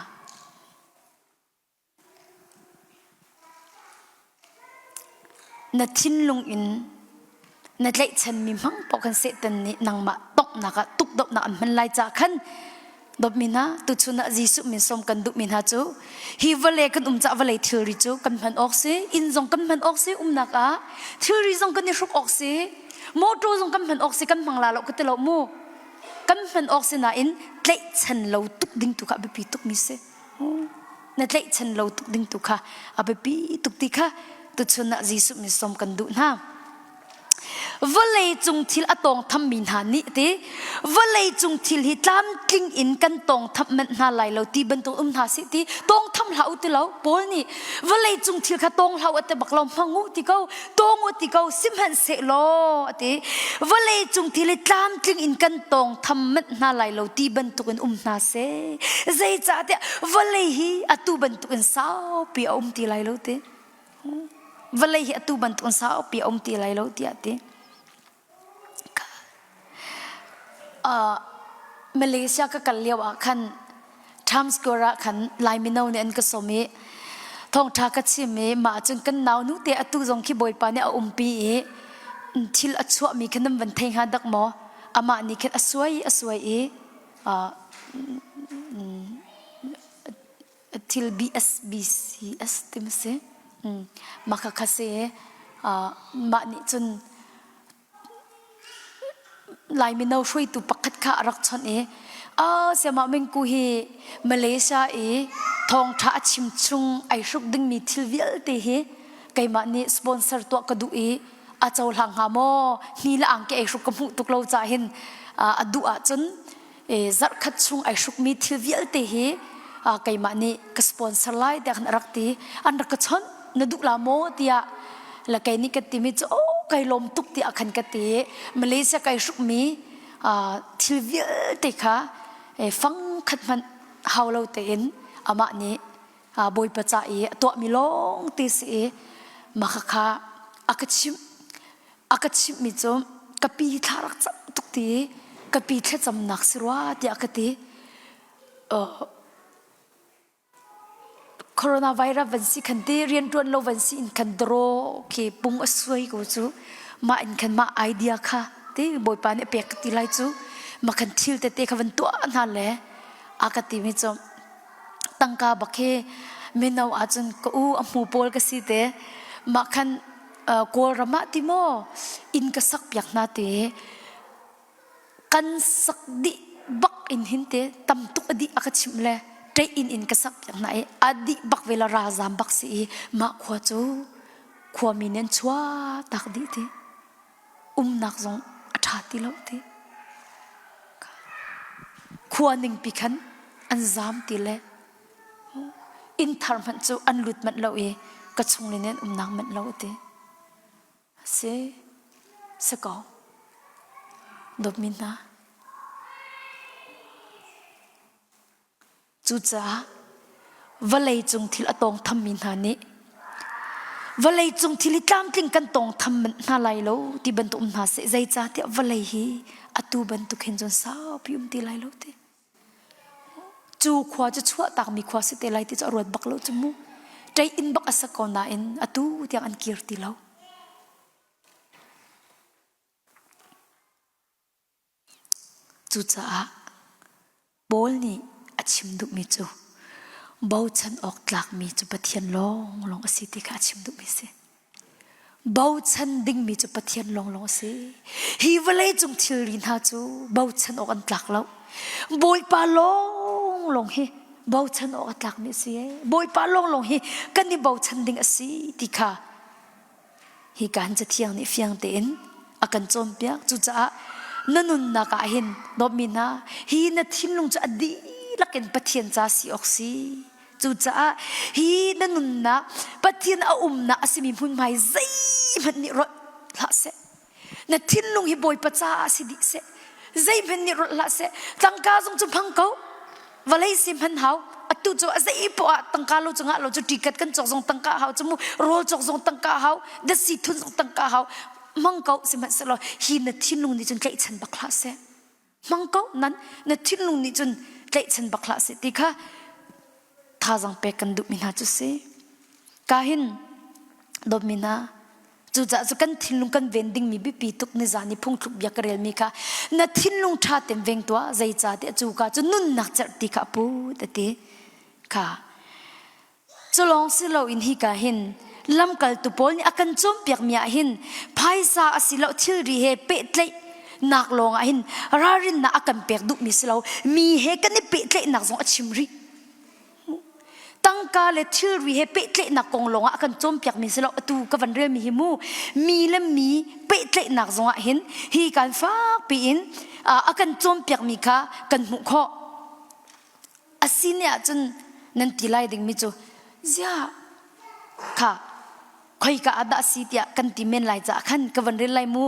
Na thinlung in na tlaihchanmi hmang paoh khan Satan nih nangmah tonghnak ah tukdohnak an hman lai caah khan dawtmi hna tuchun ah Jesuh min sawm kan duhmi hna cu hi vawlei kan um caah vawlei thilri cu kan hman awk si inn zong kan hman awk si umnak ah thilri zong kan i hruk awk si motor zong kan hman awk si kan hmang la lo ka ti lo mu kan hman awk si nain tlaihchan lo tuk ding tu kha a biapi tukmi si. Na tlaihchan lo tuk ding tu kha a biapi tuk ti kha tuchun ah Jesuh min sawm kan duh hna. Vawlei cung thil a tawng thammi hna nih ti vawlei cung thil hi tlamtling in kan tawng tham manh hna lai lo ti bantuk um hna sih ti tawng tham hlah u ti lo Paul nih vawlei cung thil kha tawng hlah u ati bak lo hmang u ti ko tawng u ti ko sihmanhsehlaw ati vawlei cung thil hi tlamtling in kan tawng tham manh hna lai lo ti bantuk in um hna seh zeicahtiah vawlei hi atu bantuk in saupi a um ti lai lo ti Vawlei hi atu bantuk in saupi a um ti lai lo tiah ti. Uh, Malaysia ka kal lio ah khan Times Square ah khan Lai mino nih an ka sawm i thawngṭha ka chim i mah cun kan nau nu te atu zong khi Bawipa nih a umpi i thil a chuahmi kha nan van thei hnga dak maw amah nih khin a suai a suai i uh, thil BSBCS ti ma si mah kha kha si mah nih cun Lai mino hruaitu pakhat kha a rak chawnh i siamah Mingku hi Malaysia i thawngṭha a chim chung ai hruk dingmi thil vialte hi keimah nih sponsor tuah ka duh i a cohlang hnga maw hni le angki ei hruk ka hmuh tuk lo caah hin a duh ahcun zarhkhat chung ai hrukmi thil vialte hi keimah nih ka sponsor lai tiah khan a rak ti an rak ka chawnh na duh la maw tiah la kei nih ka timi cu oh kai lawm tuk tiah khan ka ti Malaysia kai hrukmi thil vialte kha fang khat hmanh hau lo tein amah nih Bawipa ca i a tuahmi lawng te si i mah kha a ka chimh A ka chimhmi cu ka pi hi thla rak cam tuk ti i ka pi thlacamnak si rua tiah ka ti. Uh, coronavirus van si khan ti rianṭuan lo van si in khan draw khi pung a suai ko cu mah in khan mah idea kha ti bawipa nih a pek ka ti lai cu ma khan thil tete kha van tuah hna le a ka timi cu tangka bak hi mino ahcun ka u a hmu pawl ka si te mah khan Kawlram ah ti maw inn ka sak piak hna te kan sak dih bak in hin te tam tuk a dih a ka chimh le ṭeih inn in ka sak piak hna i a dih bak ve la ralzam bak si i mah khua cu khuami nih an chuah tak dih ti umnak zong a ṭha ti lo ti khua ningpi khan an zam ti le Inn thar hmanh cu an lut manh lo i ka chung le an umnak manh lo a ti. Si, si ko. Dawtmi hna. Cucaah vawlei cung thil a tawng thammi hna nih vawlei cung thil hi tlamtling kan tawng tham manh hna lai lo ti bantuk um hna seh zeicahtiah vawlei hi atu bantuk hin cun saupi um ti lai lo ti. Cu khua cu chuahtakmi khua si te lai ti cu a ruat bak lo cu mu. Ṭei inn bak a sak ko nain atu tiang an kir ti lo. Cucaah Paul nih a chim duhmi cu bochan awk tlakmi cu Pathian lawnglawng a si ti kha a chim duhmi a si. Bochan dingmi cu Pathian lawnglawng a si. Hi vawleicung thilri hna cu bochan awk an tlak lo. Bawipa lawnglawng hi bochan awk a tlakmi a si. Bawipa lawnglawng hi kan i bochan ding a si ti kha hi kan Cathiang nih fiang tein a kan cawnpiak. Cucaah na nunnak ah hin dawtmi hna hi na thinlung cu a dihlak in Pathian ca si awk si. Cucaah hi na nunnak Pathian a umnak a simi hmunhmai zeihmanh nih rolh hlah seh. Na thinlung hi Bawipa caah si dih seh. Zeihmanh nih rolh hlah seh. Tangka zong cu hmang ko. Vawlei si hman hau. Atu cu a zei poah tangka lo cu ngah lo cu ticket kan cawk zong tangka hau cu mu rawl cawk zong tangka hau datsi thun zong tangka hau hmang ko sihmanhsehlaw hi na thinlung nih cun tlaihchan bak hlah seh. Hmang ko nan na thinlung nih cun tlaihchan bak hlah seh ti kha thazang pek kan duhmi hna cu si. Ka hin dawtmi hna cucaah cu kan thinlung kan ven dingmi biapi tuk nizan i phungthluk bia ka relmi kha na thinlung ṭha tein veng tuah zeicahtiah cu ka cu nunnak cerhti kha a put a ti kha Culawng si loin hika hin lamkaltu pawl nih a kan cawnpiakmi ah hin phaisa asilo thilri he pehtlaihnak lawngah hin ralrinnak a kan pek duhmi si lo mi he kan i pehtlaihnak zong a chim rih. Tangka le thilri he pehtlaihnak kong lawngah a kan cawnpiakmi si lo atu ka van relmi hi mu mi le mi pehtlaihnak zongah hin hi kan fakpi in a kan cawnpiakmi kha kan hmuh khawh. A si ne ahcun nan ti lai dingmi cu ziah kha khoika ah dah si tiah kan ti men lai caah khan ka van rel lai mu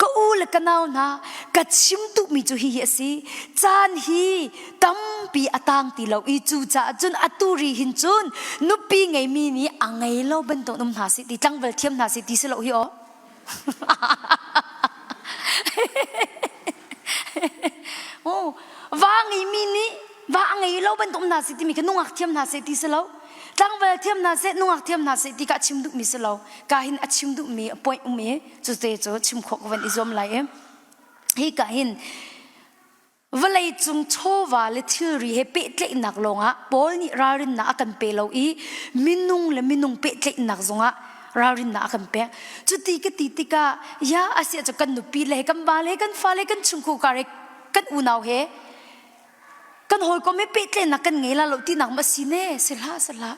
ka u le ka nau hna ka chim duhmi cu hihi a si caan hi tampi a tang ti lo i cu caah cun atu ri hin cun nupi ngeimi nih a ngei lo bantuk um hna si ti tlangval thiam hna si ti si lo hi aw Oh, va ngeimi nih va a ngei lo bantuk hna seh timi kha nungak thiam hna seh ti si lo. Tlangval thiam hna seh, nungak thiam hna seh ti ka chim duhmi si lo. Ka hin a chim duhmi a point um i cu te cu chim khawh ka van i zuam lai i hi ka hin Vawleicung chawva le thilri he pehtlaihnak lawngah Paul nih ralrinnak a kan pe lo i minung le minung pehtlaihnak zongah ralrinnak a kan pek. Cuti ka ti tikah ya a si ahcun kan nupi le he kan va le he kan fale kan chungkhar he kan unau he kan hawikom he pehtlaihnak kan ngei la lo tinak ma si ne si hlah si hlah.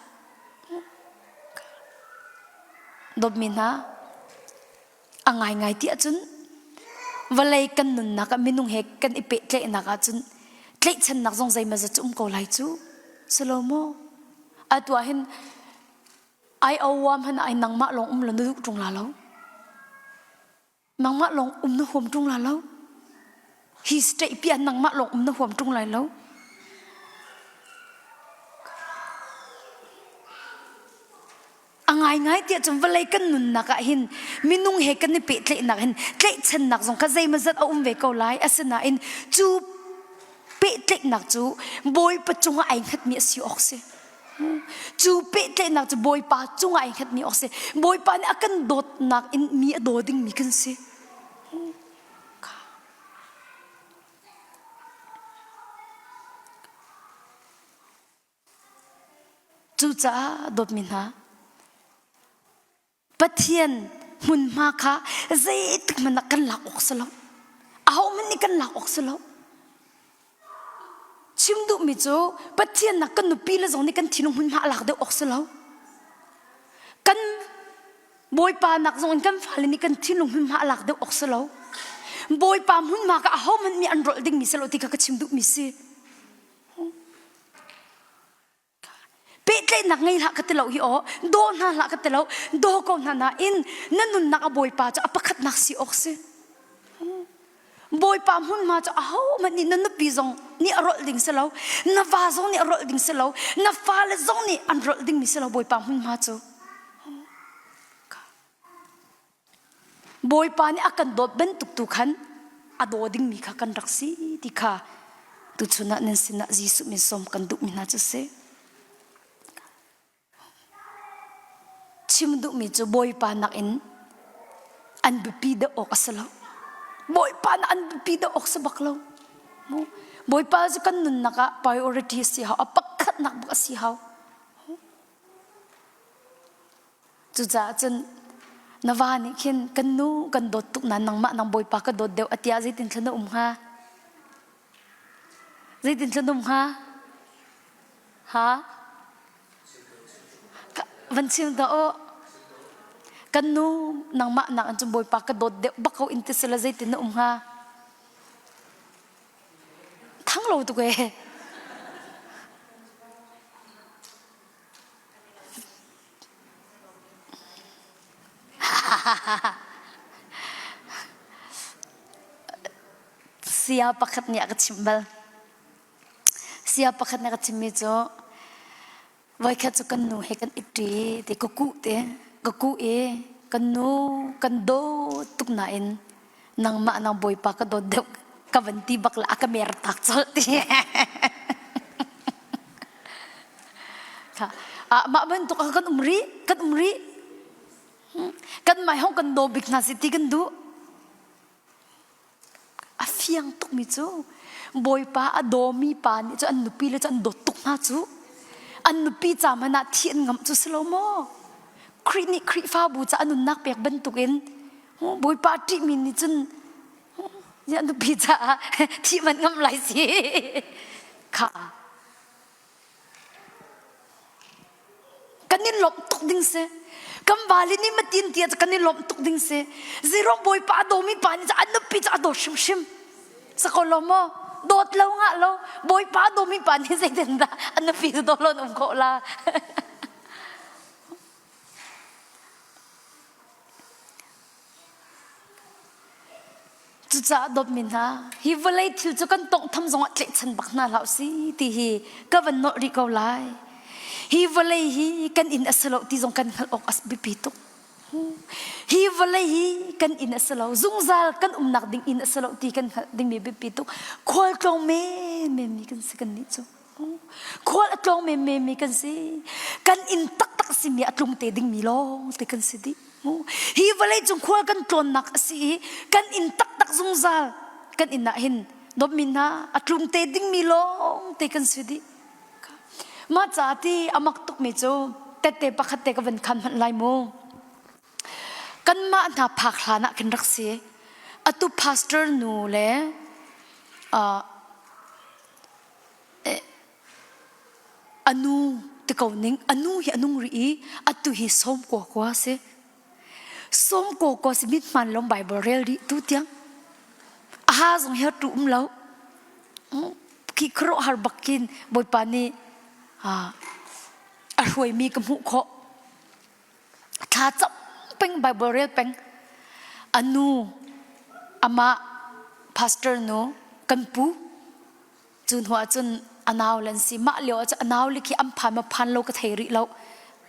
Dawtmi hna A ngaingai ti ahcun vawlei kan nunnak ah minung he kan i pehtlaihnak ahcun tlaihchannak zong zeimawzat cu um ko lai cu. Si lo maw? Atu ah hin ai awam han ai nangmah lawng um lo na duh ṭung la lo. Nangmah lawng um na huam ṭung la lo. Hi state pi ah nangmah lawng um na huam ṭung lai lo. A ngaingai tiah cun vawlei kan nunnak ah hin minung he kan i pehtlaihnak hin tlaihchannak zong kha zeimawzat a um ve ko lai. Asinain cu pehtlaihnak cu Bawipa cungah ai hngatmi a si awk si. Cu pehtlaihnak cu Bawipa cungah ai hngatmi awk si. Bawipa nih a kan dawtnak in mi a daw dingmi kan si. Cucaah dawtmi hna, Pathian hmunhma kha zeitik hmanh ah kan lak awk si lo. Ahohmanh nih kan lak awk si lo. Chim duhmi cu Pathian nak kan nupi le zong nih kan thinlung hmunhma a lak deuh awk si lo. Kan Bawipa nak zong in kan fale nih kan thinlung hmunhma a lak deuh awk si lo. Bawipa hmunhma kha ahohmanh nih an rolh dingmi si lo ti kha ka chim duhmi si. Pehtlaihnak ngei hlah ka ti lo hi aw, daw hna hlah ka ti lo, daw ko hna nain na nunnak a Bawipa cu a pakhatnak si awk si. Bawipa hmunhma cu ahohmanh nih na nupi zong nih a rolh ding si lo, na va zong nih a rolh ding si lo, na fale zong nih an rolh dingmi si lo Bawipa hmunhma cu. Bawipa nih a kan dawt bantuk tu khan a daw dingmi kha kan rak si ti kha tuchun ah nan sinah Jesuh min sawm kan duhmi hna cu si. Chim duhmi cu Bawipa nakin an biapi deuh awk a si lo. Bawipa nak an biapi deuh awk si bak lo. Bawipa cu kan nunnak ah priority a si hau, a pakhatnak bak a si hau. Cucaah cun na va nih khin kan nu kan dawt tuk nain nangmah nang Bawipa ka dawt deuh a ti ah zeitin thla na um hnga? Zeitin thla na um hnga? Ha? Van chim ta u. Kan nu nangmah nak in cun Bawipa ka dawt deuh bak ko in ti sila zeitin na um hnga? Thang lo tuk ee. Sia pakhat nih a ka chimh bal. Sia pakhat nih a ka chimmi cu voikhat cu kan nu he kan i ṭi ti ka kuh te ka kuh i kan nu kan dawt tuk nain nangmah nang bawipa ka dawt deuh ka van ti bak la a ka mer tak colh ti. Mah bantuk ah kan um rih, kan um rih. Kan mai hong kan daw bik hna si ti kan duh. A fiang tukmi cu Bawipa a dawmi pa nih cu an nupi le cu an dawt tuk hna cu. An nupi ca hmanh ah thi an ngamh cu si lo maw? Khrih nih Khrihfabu ca a nunnak pek bantukin Bawipa a ṭihmi nih cun an nupi caah thih man ngamh lai si. Kha. Kan i lawmh tuk ding si. Kan vali nih matin tia cu kan i lawmh tuk ding si. Zero bawipa a dawmi pa nih a nupi cu a dawt hrimhrim. Sako lo maw? Dawt lo ngah lo. Bawipa a dawmi pa nih zeitin dah a nupi cu daw lo um khawh la. Cucaah dawtmi hna, hi vawlei thil cu kan tawnghtham zongah tlaihchan bak hna hlah usih ti hi ka van nolh rih ko lai. Hi vawlei hi kan inn a si lo ti zong kan hngalh awk a biapi tuk. Hi vawlei hi kan inn a si lo, zungzal kan umnak ding inn a si lo ti kan hngalh dingmi biapi tuk. Khual tlawng menmen mi kan si kannih cu. Khual a tlawng menmen mi kan si. Kan inn taktak a simi a tlung te dingmi lawng te kan si dih. Hi vawlei cung khual kan tlawnnak a si i kan inn taktak zungzal kan inn ah hin dawtmi hna a tlung te dingmi lawng te kan si dih. Mah ca ti a mak tukmi cu tette pakhat te ka van khan hmanh lai mu. Kanmah hna phak hlan ah khin rak si. Atu pastor nu le uh, A nu ti ko ning a nu hi a nung rih i atu hi sawm kua kua si. Sawm kua kua si mit hmaan lawng Bible rel rih tu tiang. A ha zong hi tu um lo. Khi khuaruahhar bak khin Bawipa nih a hruaimi ka hmuh khawh. Thla cam peng Bible rel peng. A nu amah pastor nu kan pu Cu hnu ah cun a nau le an si. Mah lio ah cun a nau le khi an phan ma phan lo ka thei rih lo.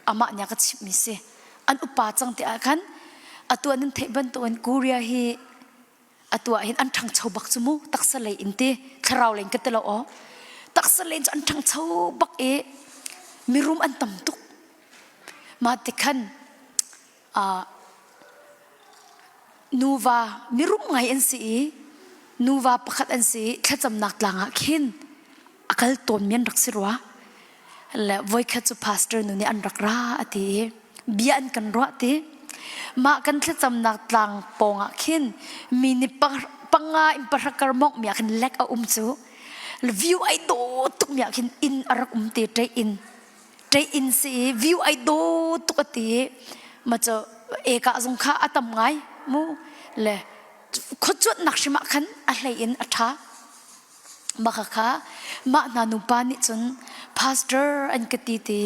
Amah nih a ka chimhmi si. An upa cang ti ah khan atu an in theih bantukin Korea hi atu ah hin an ṭhangcho bak cu mu taksa lei in ti thlarau lei in ka ti lo aw taksa lei in cu an ṭhangcho bak i mirum an tam tuk mah ti khan Nuva mirum ngai an si i nuva pakhat an si i thlacamnak tlang ah khin a kal tawnmi an rak si rua. Le voikhat cu pastor nu nih an rak ra a ti i bia an kan ruah ti. Mah kan thlacamnak tlang pawng ah khin mi nih panga in pahra kar mawngh mi ah khin lek a um cu. View ai dawh tuk mi ah khin inn a rak um te ṭei inn. Ṭei inn si i view ai daw tuk a ti i ma cu eka zong kha a tam ngai mu le khuacuanhnak hrim ah khan a hlei in a ṭha. Mah kha mah hna nupa nih cun pastor an ka ti ti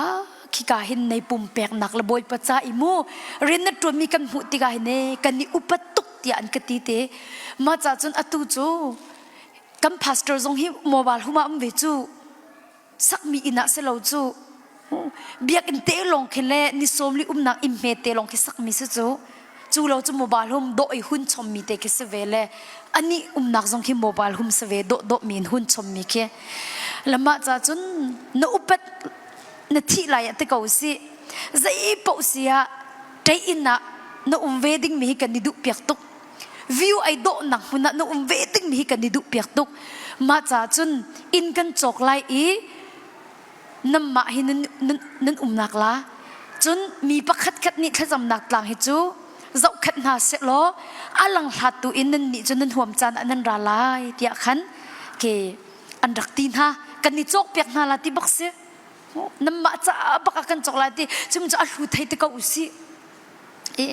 ah khika hin nei pumpeknak le bawipa ca i mu rian na ṭuanmi kan hmuh tikah hin e kan i upat tuk tiah an ka ti te mah ca cun atu cu kan pastor zong hi mobile hum ah um ve cu sakmi inn ah si lo cu biakinn te lawng khi le ni sawm li umnak inn hme te lawng khi sakmi si cu cu lo cu mobile home dawh i hun chommi te khi si ve le ani umnak zong khi mobile home si ve dawh dawh mi in hun chommi khi lamah ca cun na upat na thih lai ah te ko si zei paoh si ah ṭei inn ah na um ve ding mi hi kan i duh piak tuk view ai dawhnak hmun ah na um ve dingmi hi kan i duh piak tuk mah caah cun inn kan cawk lai i nanmah hi nan, nan, nan umnak la cun mi pakhat khat nih thlacamnak tlang hi cu zohkhenh hna sehlaw a lang hlat tu in nan nih cu nan huam caan ah nan ra lai tiah khan ke an rak ti hna kan i cawk piak hna la ti bak si nanmah caah bak ah kan cawk lai ti cum cu a hlu thei te ko usih I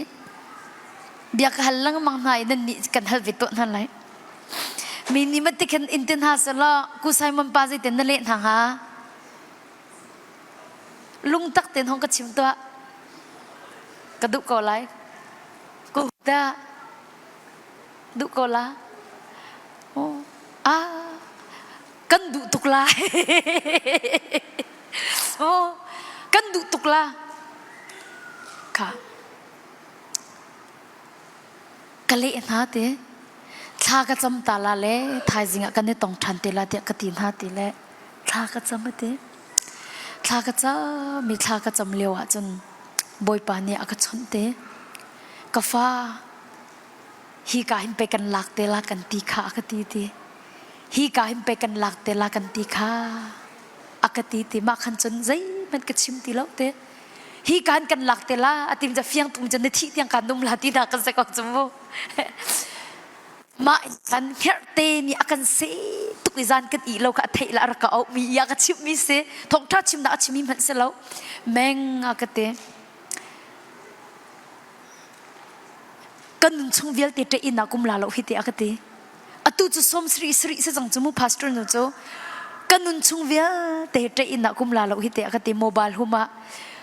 bia ka hal lengmang hna i nannih kan hal ve tuah hna lai. Mi nih mati khan in ti hna selaw ku Simon pa zeitin na leh hna hnga? Lungtak tein hong ka chim tuah. Ka duh ko lai. Ku dah duh ko la. Oh, ah, kan duh tuk lai. Oh, kan duh tuk la. Kha. Ka leh hna te. Thla ka cam ta la le thaizing ah kan i tong ṭhan te la tiah ka ti hna ti le thla ka cam ati. Thla ka cam i thla ka cam lio ah cun Bawipa nih a ka chawnh te. Ka fa hi ka hin pe kan lak te la kan ti kha a ka ti ti. Hi ka hin pe kan lak te la kan ti kha. A ka ti ti mah khan cun zeihmanh ka chim ti lo te hi kan kan lak te la a tim ca fiang tum cun na thih tiang kan num la ti na kan se ko cu mu. Mah kan hngerhte nih a kan seh tuk i zan kan ih lo kha a theih la a rak ka auh mi i a ka chimh mi si. Thawngṭha chimnak a chimmi hmanh si lo. Meng a ka ti. Kan nun chung vialte ṭeh inn ah kum la lo hi ti a ka ti. Atu cu sawm sarih sarih si cang cu mu pastor nu cu. Kan nun chung vialte ṭeh inn ah kum la lo hi ti a ka ti mobile home ah.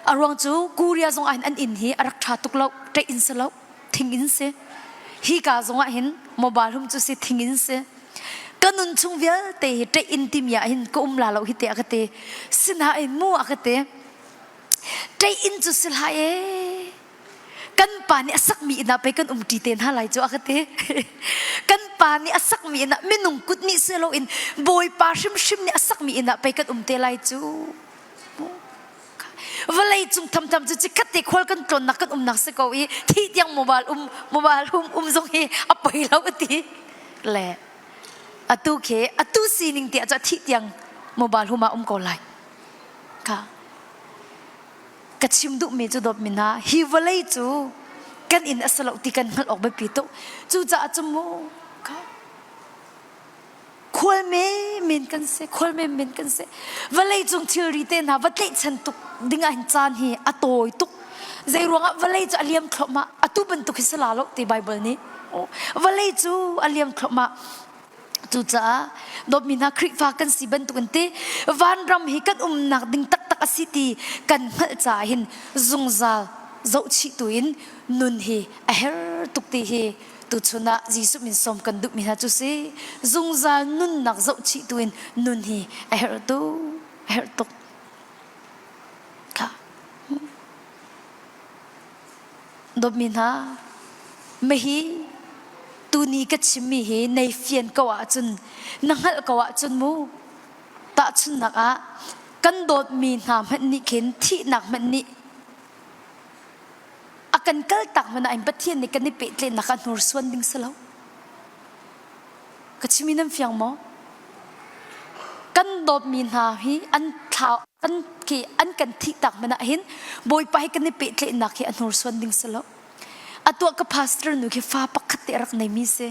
A ruang cu Korea zong ah hin an inn hi a rak ṭha tuk lo, ṭeh inn si lo, thing inn si. Hi ka zong ah hin mobile home cu si thing inn si. Ka nun chung vialte hi ṭeh inn timi ah hin ka um la lo hi ti a ka ti. Sinain mu a ka ti. Ṭeh inn cu si hlah ee. Kan pa nih a sakmi inn ah pei kan umṭi te hna lai cu a ka ti. Kan pa nih a sakmi inn ah minung kut nih si loin Bawipa hrimhrim nih a sakmi inn ah pei kan um te lai cu. Vawlei cung thamtham cu chikkhat te khual kan tlawnnak kan umnak si ko i thih tiang mobile um mobile hum um zong hi a poi lo a ti. Le atu khi atu sining te ah cu thih tiang mobile hum ah um ko lai. Ka ka chim duhmi cu dawtmi hna hi vawlei cu kan inn a si lo ti kan hngalh awk biapi tuk cucaah cu mu khual men kan si khual men kan si vawlei cung thilri te hna va tlaihchan tuk ding ah hin caan hi a tawi tuk zei ruangah vawlei cu a liam thluahmah atu bantuk hi si la lo ti Bible nih vawlei cu a liam thluahmah Cucaah dawtmi hna Khrihfa kan si bantukin ti vanram hi kan umnak ding taktak a si ti kan hngalh caah hin zungzal zohchih tu in nun hi a her tuk ti hi tuchun ah Jesuh min sawm kan duhmi hna cu si zungzal nunnak zohchih tu in nun hi a herh tu a herh tuk kha Dawtmi hna, mahi tuni ka chimmi hi nei fian ko ahcun na hngalh ko ahcun mu tahchunhnak ah kan dawtmi hna hmanh nih khin thihnak hmanh nih a kan kaltak hmanh ah Pathian nih kan i pehtlaihnak ah hnursuan ding si lo. Ka chimmi nan fiang maw? Kan dawtmi hna hi an thlau an khi an kan thihtak hmanh ah hin Bawipa hi kan i pehtlaihnak hi a hnursuan ding si lo. Atuah ka pastor nu khi fa pakhat te a rak neimi si.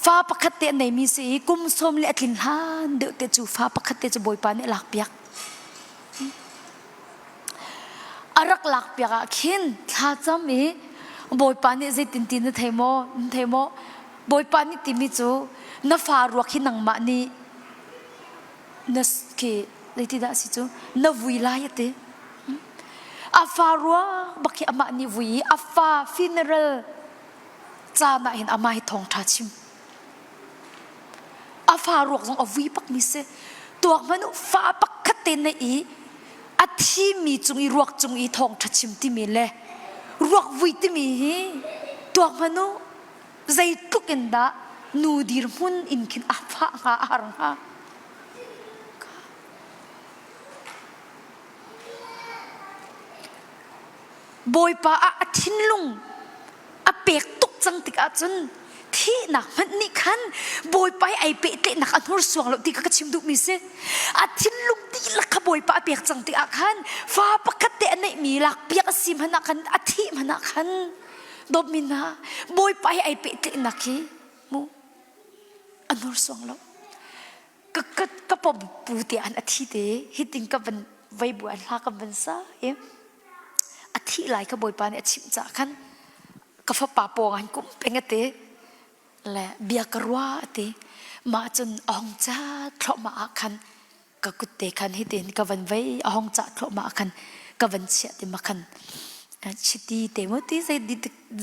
Fa pakhat te a neimi si i kum sawm le a tlin hlan deuh te cu fa pakhat te cu Bawipa nih a lakpiak. A rak lakpiak ah khin thlacam i Bawipa nih zeitin ti na thei maw? Na thei maw? Bawipa nih timi cu na fa ruak hi nangmah nih na khi zeitidah a si cu na vui lai a ti. A fa ruak bak hi amah nih vui i a fa funeral caan ah hin amah hi thawngṭha chim. A fa ruak zong a vui bakmi si. Tuak hmanh u fa pakhat te na i a thimi cung i ruak cung i thawngṭha chim timi le ruak vui timi hi tuak hmanh u zeitluk in dah nu dirhmun in khin a fah hnga a har hnga. Bawipa ah a thinlung a pek tuk cang tik ahcun thihnak hmanh nih khan Bawipa hi ai pehtlaihnak a hnursuang lo ti kha ka chim duhmi si. A thinlung dihlak kha Bawipa a pek cang tik ah khan fa pakhat te a neihmi lakpiak a si hmanh ah khan a thih hmanh ah khan dawtmi hna Bawipa hi ai pehtlaihnak hi mu a hnursuang lo. Ka ka ka pom pu te an a thi te hitin ka van vei bu an hla kan van sa i a thih lai kha Bawipa nih a chimh caah khan ka fapa pawng ah hin kum peng a ti le bia ka rua a ti mah cun a hong ca thluahmah ah khan ka kut te khan hitin ka van vei a hong cah thluahmah ah khan ka van chiah ti ma khan chiti te mu ti zei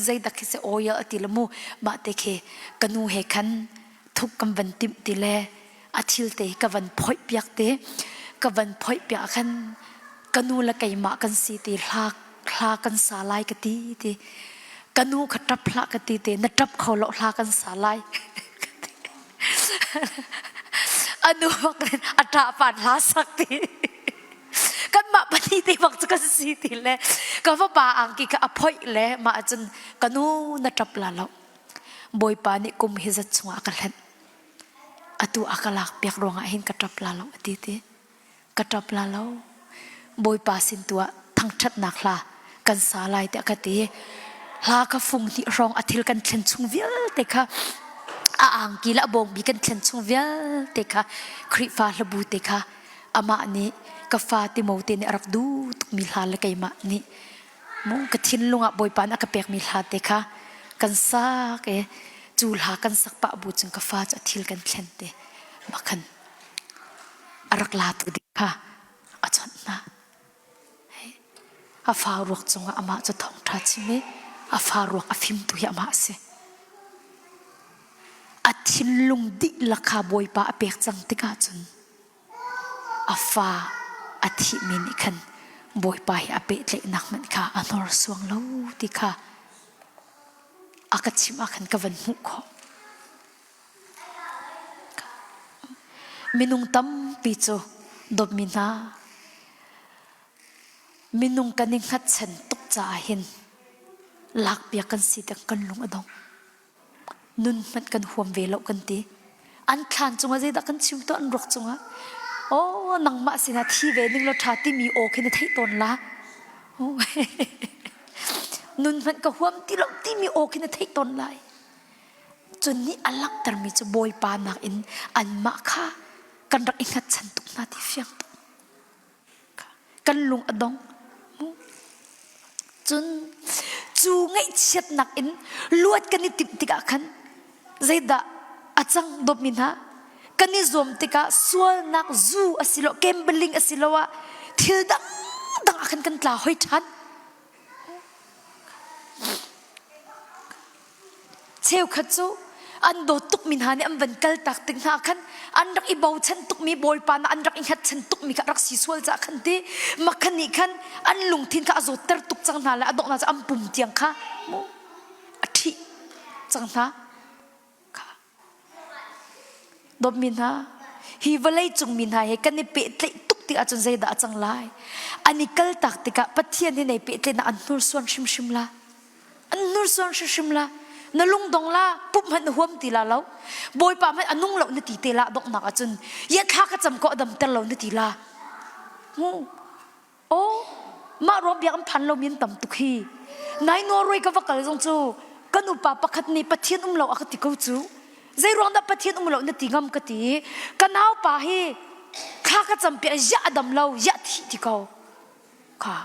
zei dak khi se oil a ti la mu mah te khi ka nu he khan thuk kan van timh ti le a thil te ka van phoih piak te ka van phoih piak khan ka nu le keimah kan si ti hla hla kan sa lai ka ti ti ka nu kha ṭap hlah ka ti te na ṭap kho lo hla kan sa lai a nu bak in a ṭah pan hla sak ti kanmah pahnih te bak cu kan si ti le ka fapa angki kha a phoih le mah cun ka nu na ṭap la lo Bawipa nih kum hi zat chungah a ka hlenh atu a ka lak piak ruangah hin ka ṭap la lo a ti ti ka ṭap la lo Bawipa sin tu ah thangṭhatnak hla kan sa lai tiah ka ti hla kha fung hnih hrawng a thil kan thlen chung vialte kha. A angki le a bawngbi kan thlen chung vialte kha Khrihfa hlabu te kha amah nih ka fa Timote nih a rak duh tukmi hla le keimah nih mu ka thinlung ah Bawipa nih a ka pekmi hla te kha kan sak i cu hla kan sak pah bu cun ka fa cu a thil kan thlen te mah khan a rak la tu ding kha a chawnh hna. A fa ruak cungah amah cu thawngṭha chim i a fa ruak a fimtu hi amah a si. A thinlung dihlak kha Bawipa a pek cang tikah cun a fa a thihmi nih khan Bawipa he a pehtlaihnak hmanh kha a hnorsuang lo ti kha a ka chimh ah khan ka van hmuh khawh. Minung tampi cu dawtmi hna minung kan i hngatchan tuk caah hin lakpiak kan si tiang kan lung a dong. Nun hmanh kan huam ve lo kan ti. An thlan cungah zeidah kan chim tuah an ruak cungah oh nangmah sinah thi ve ning law ṭha timi aw khi na theih tawn la. Nun hmanh ka huam ti lo timi aw khi na theih tawn lai. Cun nih a langhtermi cu Bawipa nakin anmah kha kan rak i hngatchan tuk hna ti fiang tuk. Kan lung a dong. Cun cu ngaihchiatnak in luat kan i timh tikah khan zeidah a cang dawtmi hna kan i zuam tikah sualnak zu asilo gambling asiloah thil dangdang ah khan kan tla hoi ṭhan. Cheukhat cu an dawt tukmi hna nih an van kaltak tik hna khan an rak i bochan tukmi Bawipa na an rak i hngatchan tukmi kha rak si sual caah khan ti makhan nih khan an lungthin kha a zawtter tuk cang hna le a donghnak cu an pum tiang kha mu a ṭhih cang hna. Dawtmi hna, hi vawlei cung mi hna he kan i pehtlaih tuk tik ahcun zeidah a cang lai? An i kaltak tikah Pathian he nei pehtlaihnak an hnursuan hrimhrim la. An hnursuan hrimhrim la. Na lungdong la, pumh hmanh na huam ti la lo. Bawipa hmanh a nung lo na ti te la donghnak ahcun. Ia thla ka cam ko a damter lo na ti la. Mu. Aw, mah ruang biak an phan lomi an tam tuk hi. Nai Norway ka va kal zong cu kan upa pakhat nih Pathian um lo a ka ti ko cu. Zei ruang dah Pathian um lo na ti ngam ka ti. Ka naupa hi thla ka cam piak ziah a dam lo, ziah thi ti ko. Kha.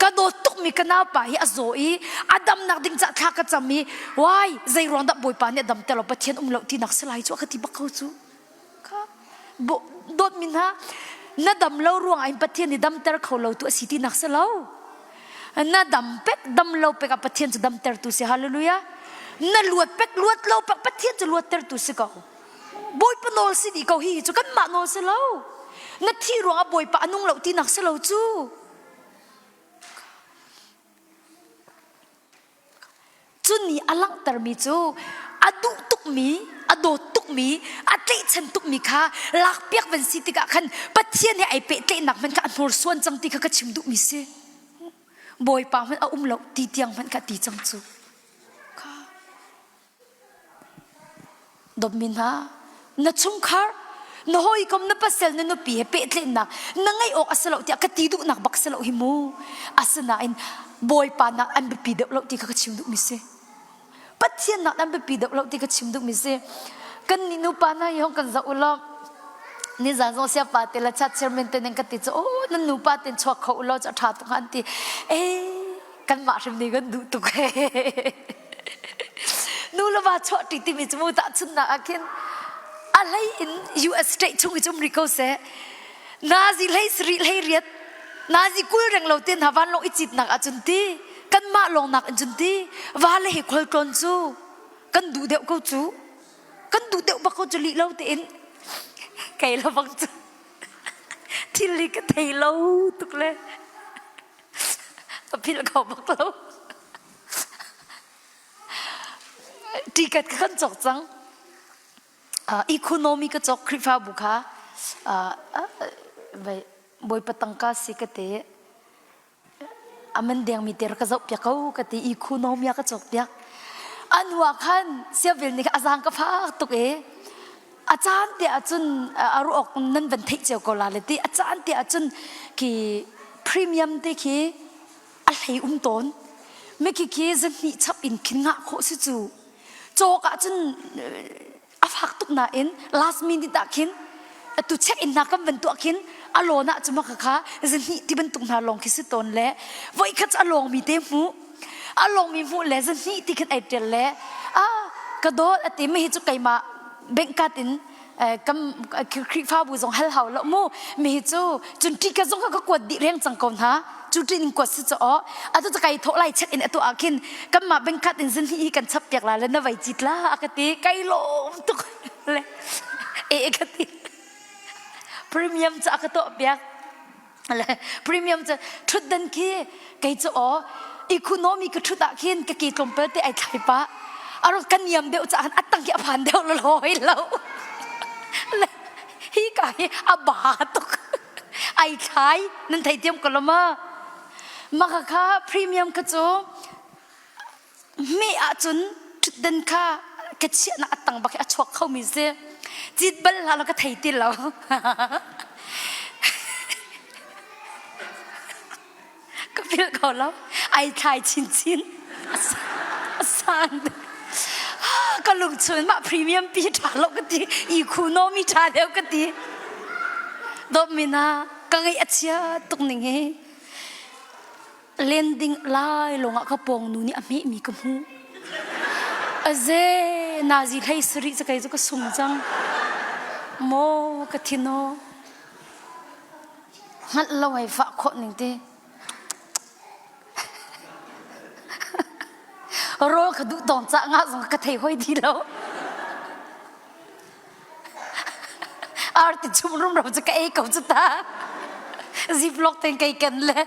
Ka dawt tukmi ka naupa hi a zaw i a damnak ding cah thla ka cam i wai zei ruang dah Bawipa nih a dam te lo Pathian um lo ti nak si lai cu a ka ti bak ko cu. Dawtmi hna, na dam lo ruangah in Pathian nih damter kho lo tu a si tinak si lo. Na dam pek, dam lo pek ah Pathian cu damtertu si. Hallelujah. Na luat pek, luat lo pek, Pathian cu luattertu si ko. Bawipa nawl si dih ko hi cu kanmah nawl si lo. Na thih ruangah Bawipa a nung lo tinak si lo cu. Cu nih a langhtermi cu a duh tukmi, a dawt tukmi, a tlaihchan tukmi kha lakpiak van si tikah khan Pathian he ai pehtlaihnak hmanh kha a hnursuan cang ti kha ka chim duhmi si. Bawipa hmanh a um lo ti tiang hmanh kha ti cang cu. Kha. Dawtmi hna, na chungkhar, na hawikom, na pasal, na nupi he pehtlaihnak na ngeih awk a si lo tiah ka ti duhnak bak si lo hi mu. Asinain Bawipa nak an biapi deuh lo ti kha ka chim duhmi si. Pathian nak an biapi deuh lo ti ka chim duhmi si. Kan nih nupa hna hi hong kan zoh u law nizan zong siapa te le chat chairman te nan ka ti cu oh nan nupa ten chuak kho u law cu a ṭha tuk an ti. Eh kanmah hrim nih kan duh tuk nu le va chuahṭi timi cu mu tahchunhnak ah khin a hlei in US state chung i cum rih ko seh nazi hlei sarih hlei riat nazi kul reng lo te hna vanlawng i citnak ah cun ti kanmah lawng nak in cun ti va le he khualtlawn cu kan duh deuh ko cu kan duh deuh bak ko cu lih lo tein kei lo bang cu thil hi ka thei lo tuk le a philh kho bak lo ticket ka kan cawk cang economy ka cawk Khrihfabu kha bawipa tangka si ka ti aman dengmi te ka zoh piak ko ka ti economy ka cawk piak an hua khan siavil nih a zaang ka fak tuk e a caan te ahcun a ruah awk nan van theih cio ko la le ti a caan te ahcun khi premium te khi a hlei um tawn mi khi khi zahnih chap in khin ngah khawh si cu. Cawk ah cun a fak tuk nain last minute ah khin atu check in hna kan van tuah khin a lawn ah cuma kha kha zahnih ti bantuk hna lawng khi si tawn le voi khat a lawng mi te hmu a lawng mi hmuh le zahnih ti khin ai tel le a ka dawt ati mi hi cu keimah bank card in kam Khrihfabu zong hal hau lo mu mi hi cu cun ṭi ka zong ka kuat dih reng cang ko hna cu ṭin in kuat si cu aw atu cu kai thawh lai check in atu ah khin kanmah bank card in zahnih hi kan chap piak la le na vai cit la a ka ti kai lawm tuk le e ka ti premium cu a ka tuah piak le premium cu ṭhutdan khi kei cu aw economy ka ṭhut ah khin ka ke tlawmpal te ai thlai pah aro ka niam deuh caah a tang khi a phan deuh lo hoi lo le hi ka hi a ba tuk ai thlai nan thei tiam ko lo ma maka kha premium kha cu Me ahcun ṭhutdan kha ka chiahnak a tang bak i a chuak khomi si. Cit bal hlah law ka thei ti lo. ka philh ko lo. Ai thlai chinchin. A sang. Ka lungchun mah premium pi ṭha lo ka ti. I khu nomi ṭha deuh ka ti. Dawtmi na ka ngaih a chia tuk ning hi. Landing lai lawngah ka pawng nu nih a hmehmi ka hmuh. Aze nazi hlei sarih cu kei cu ka sung cang. Maw ka thin aw. Hngalh lo hei fah khawh ning ti. Rawl ka duh tawng cah nga zong ka thei hoi di lo. Arti chum rumro cu ka ei ko cu ta. Ziplock ten kei ken le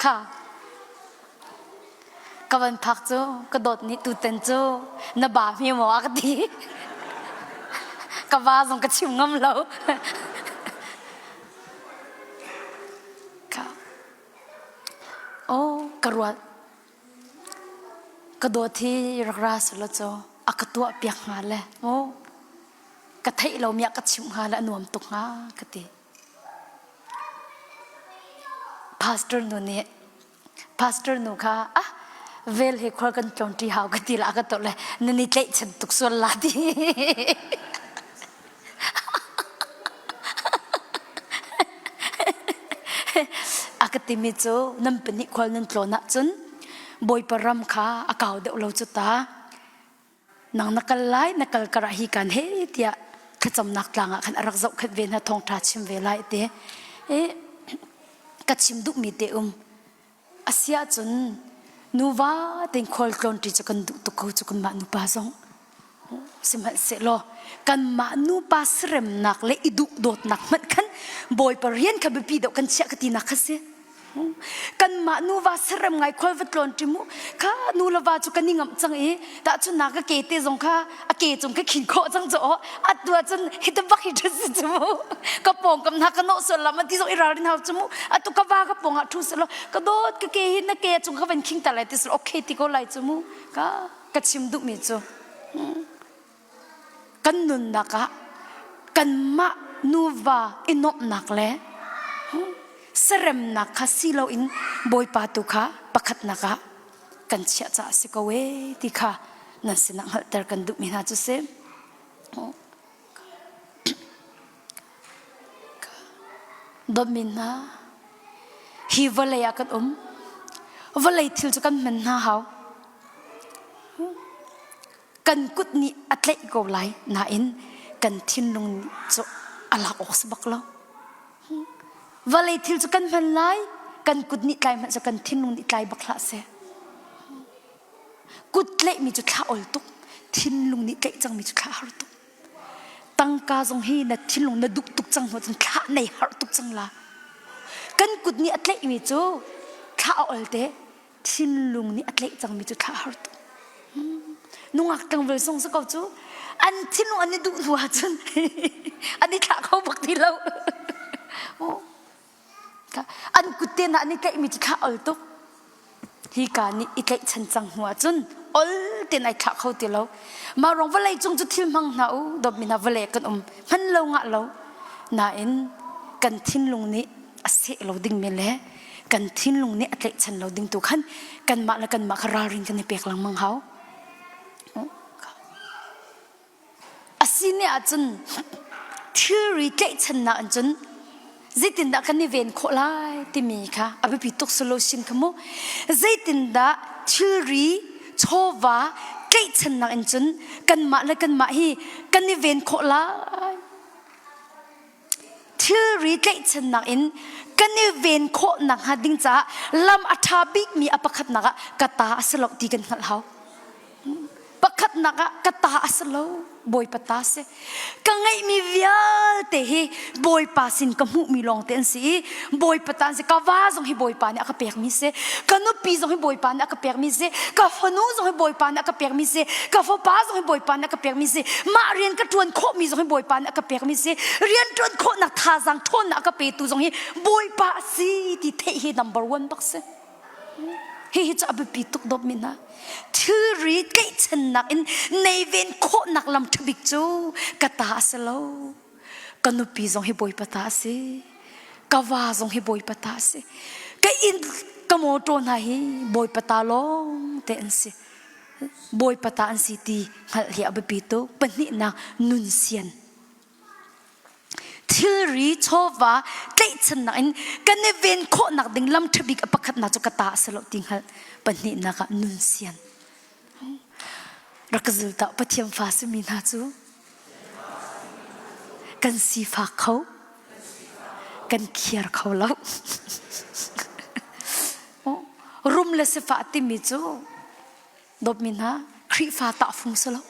kha ka van phak cu ka dawt nih tuten cu na ba hme maw a ka ti. Ka va zong ka chim ngam lo. Kha oh ka ruat Ka dawt hi rak ra selaw cu a ka tuah piak hnga le maw ka theih lomi ah ka chimh hnga le a nuam tuk hnga ka ti. Pastor nu nih pastor nu kha ah vel he khual kan tlawn ṭi hau ka ti la ka tuah le nan i tlaihchan tuk sual la ti. A ka timi cu nan pahnih khual nan tlawn ahcun Bawipa ram kha a kau deuh lo cu ta. Nang na kal lai, na kal karah hi kan he tiah thlacamnak tlang ah khan a rak zohkhenh ve hna thawngṭha chim ve lai ti. I ka chim duhmi te um. Asiahcun nuva tein khualtlawnṭi cu kan duh tuk ko cu kanmah nupa zong. Sihmanhsehlaw kanmah nupa seremnak le i duhdawtnak hmanh khan Bawipa rian kha biapi deuh kan chiah ka tinak kha si. Kanmah nuva serem ngai khual va tlawnṭi mu kha nu le va cu kan i ngamh cang i tahchun na ka ke te zong kha a ke cung ka khin khawh cang cu aw atu ahcun hi te bak hi ṭha si cu mu ka pawngkam hna ka nawh sual lam ti zong i ralrin hau cu mu atu ka va ka pawng ah ṭhu selaw ka dawt ka ke hi na ke cung ka van khing ta lai ti selaw okay ti ko lai cu mu ka ka chim duhmi cu kan nunnak ah kanmah nuva i nuamhnak le seremnak kha si loin Bawipa tu kha pakhatnak ah kan chiah caah si ko ee ti kha nan sinah hngalhter kan duhmi hna cu si. Dawtmi hna, hi vawlei ah kan um. Vawlei thil cu kan hman hna hau. Kan kut nih a tlaih ko lai nain kan thinlung cu a lak awk si bak lo. Vawlei thil cu kan hman lai, kan kut nih tlai hmanh cu kan thinlung nih tlai bak hlah seh. Kut tlaihmi cu thlah ol tuk, thinlung nih tlaih cangmi cu thlah har tuk. Tangka zong hi na thinlung na duh tuk cang hnu cun thlah nei har tuk cang la. Kan kut nih a tlaihmi cu thlah a ol te, thinlung nih a tlaih cangmi cu thlah har tuk. Nungak tlangval zong si ko cu an thinlung an i duh hnu ahcun an i thlah kho bak ti lo. An kut te hna an i tlaihmi cu thlah ol tuk. Hi ka nih i tlaihchan cang hnu ahcun ol tein ai thlah kho ti lo. Mah ruang vawlei cung cu thil hmang hna u dawtmi hna vawlei kan um hman lo ngah lo. Nain kan thinlung nih a seh lo dingmi le kan thinlung nih a tlaihchan lo ding tu khan kanmah le kanmah kha ralrin kan i pek lengmang hau. Asi ne ahcun thilri tlaihchannak in cun zeitindah kan i ven khawh lai timi kha a biapi tuk solution kha mu. Zeitindah thilri chawva tlaihchannak in cun kanmah le kanmah hi kan i ven khawh lai. Thilri tlaihchannak in kan i ven khawh nakhnga ding caah lam a ṭha bikmi a pakhatnak ah ka ta a si lo ti kan hngalh hau. Pakhatnak ah ka ta a si lo, Bawipa ta a si. Ka ngeihmi vialte hi Bawipa sin ka hmuhmi lawngte an si i Bawipa ta an si. Ka va zong hi Bawipa nih a ka pekmi si. Ka nupi zong hi Bawipa nih a ka pekmi si. Ka fanu zong hi Bawipa nih a ka pekmi si. Ka fapa zong hi Bawipa nih a ka pekmi si. Mah rian ka ṭuan khawhmi zong hi Bawipa nih a ka pekmi si. Rian ṭuan khawhnak thazaang ṭhawnnak a ka petu zong hi Bawipa a si ti theih hi number one bak si. Hihi cu a biapi tuk dawtmi hna. Thilri tlaihchannak in neiven khawhnak lam ṭhabik cu ka ta a si lo. Ka nupi zong hi Bawipa ta a si. Ka va zong hi Bawipa ta a si. Ka inn, ka mawṭaw hna hi Bawipa ta lawng te an si. Bawipa ta an si ti hngalh hi a biapi tuk. Pahnihnak, nun sian. Thilri chawva tlaihchannak in kan i ven khawhnak ding lam ṭhabik a pakhatnak cu ka ta a si lo ti hngalh. Pahnihnak ah nun sian. Rak ka zul ta Pathian fa simi hna cu kan sifak kho, kan khiar kho lo. Rum le sifah timi cu Dawtmi hna, Khrihfa tahfung si lo.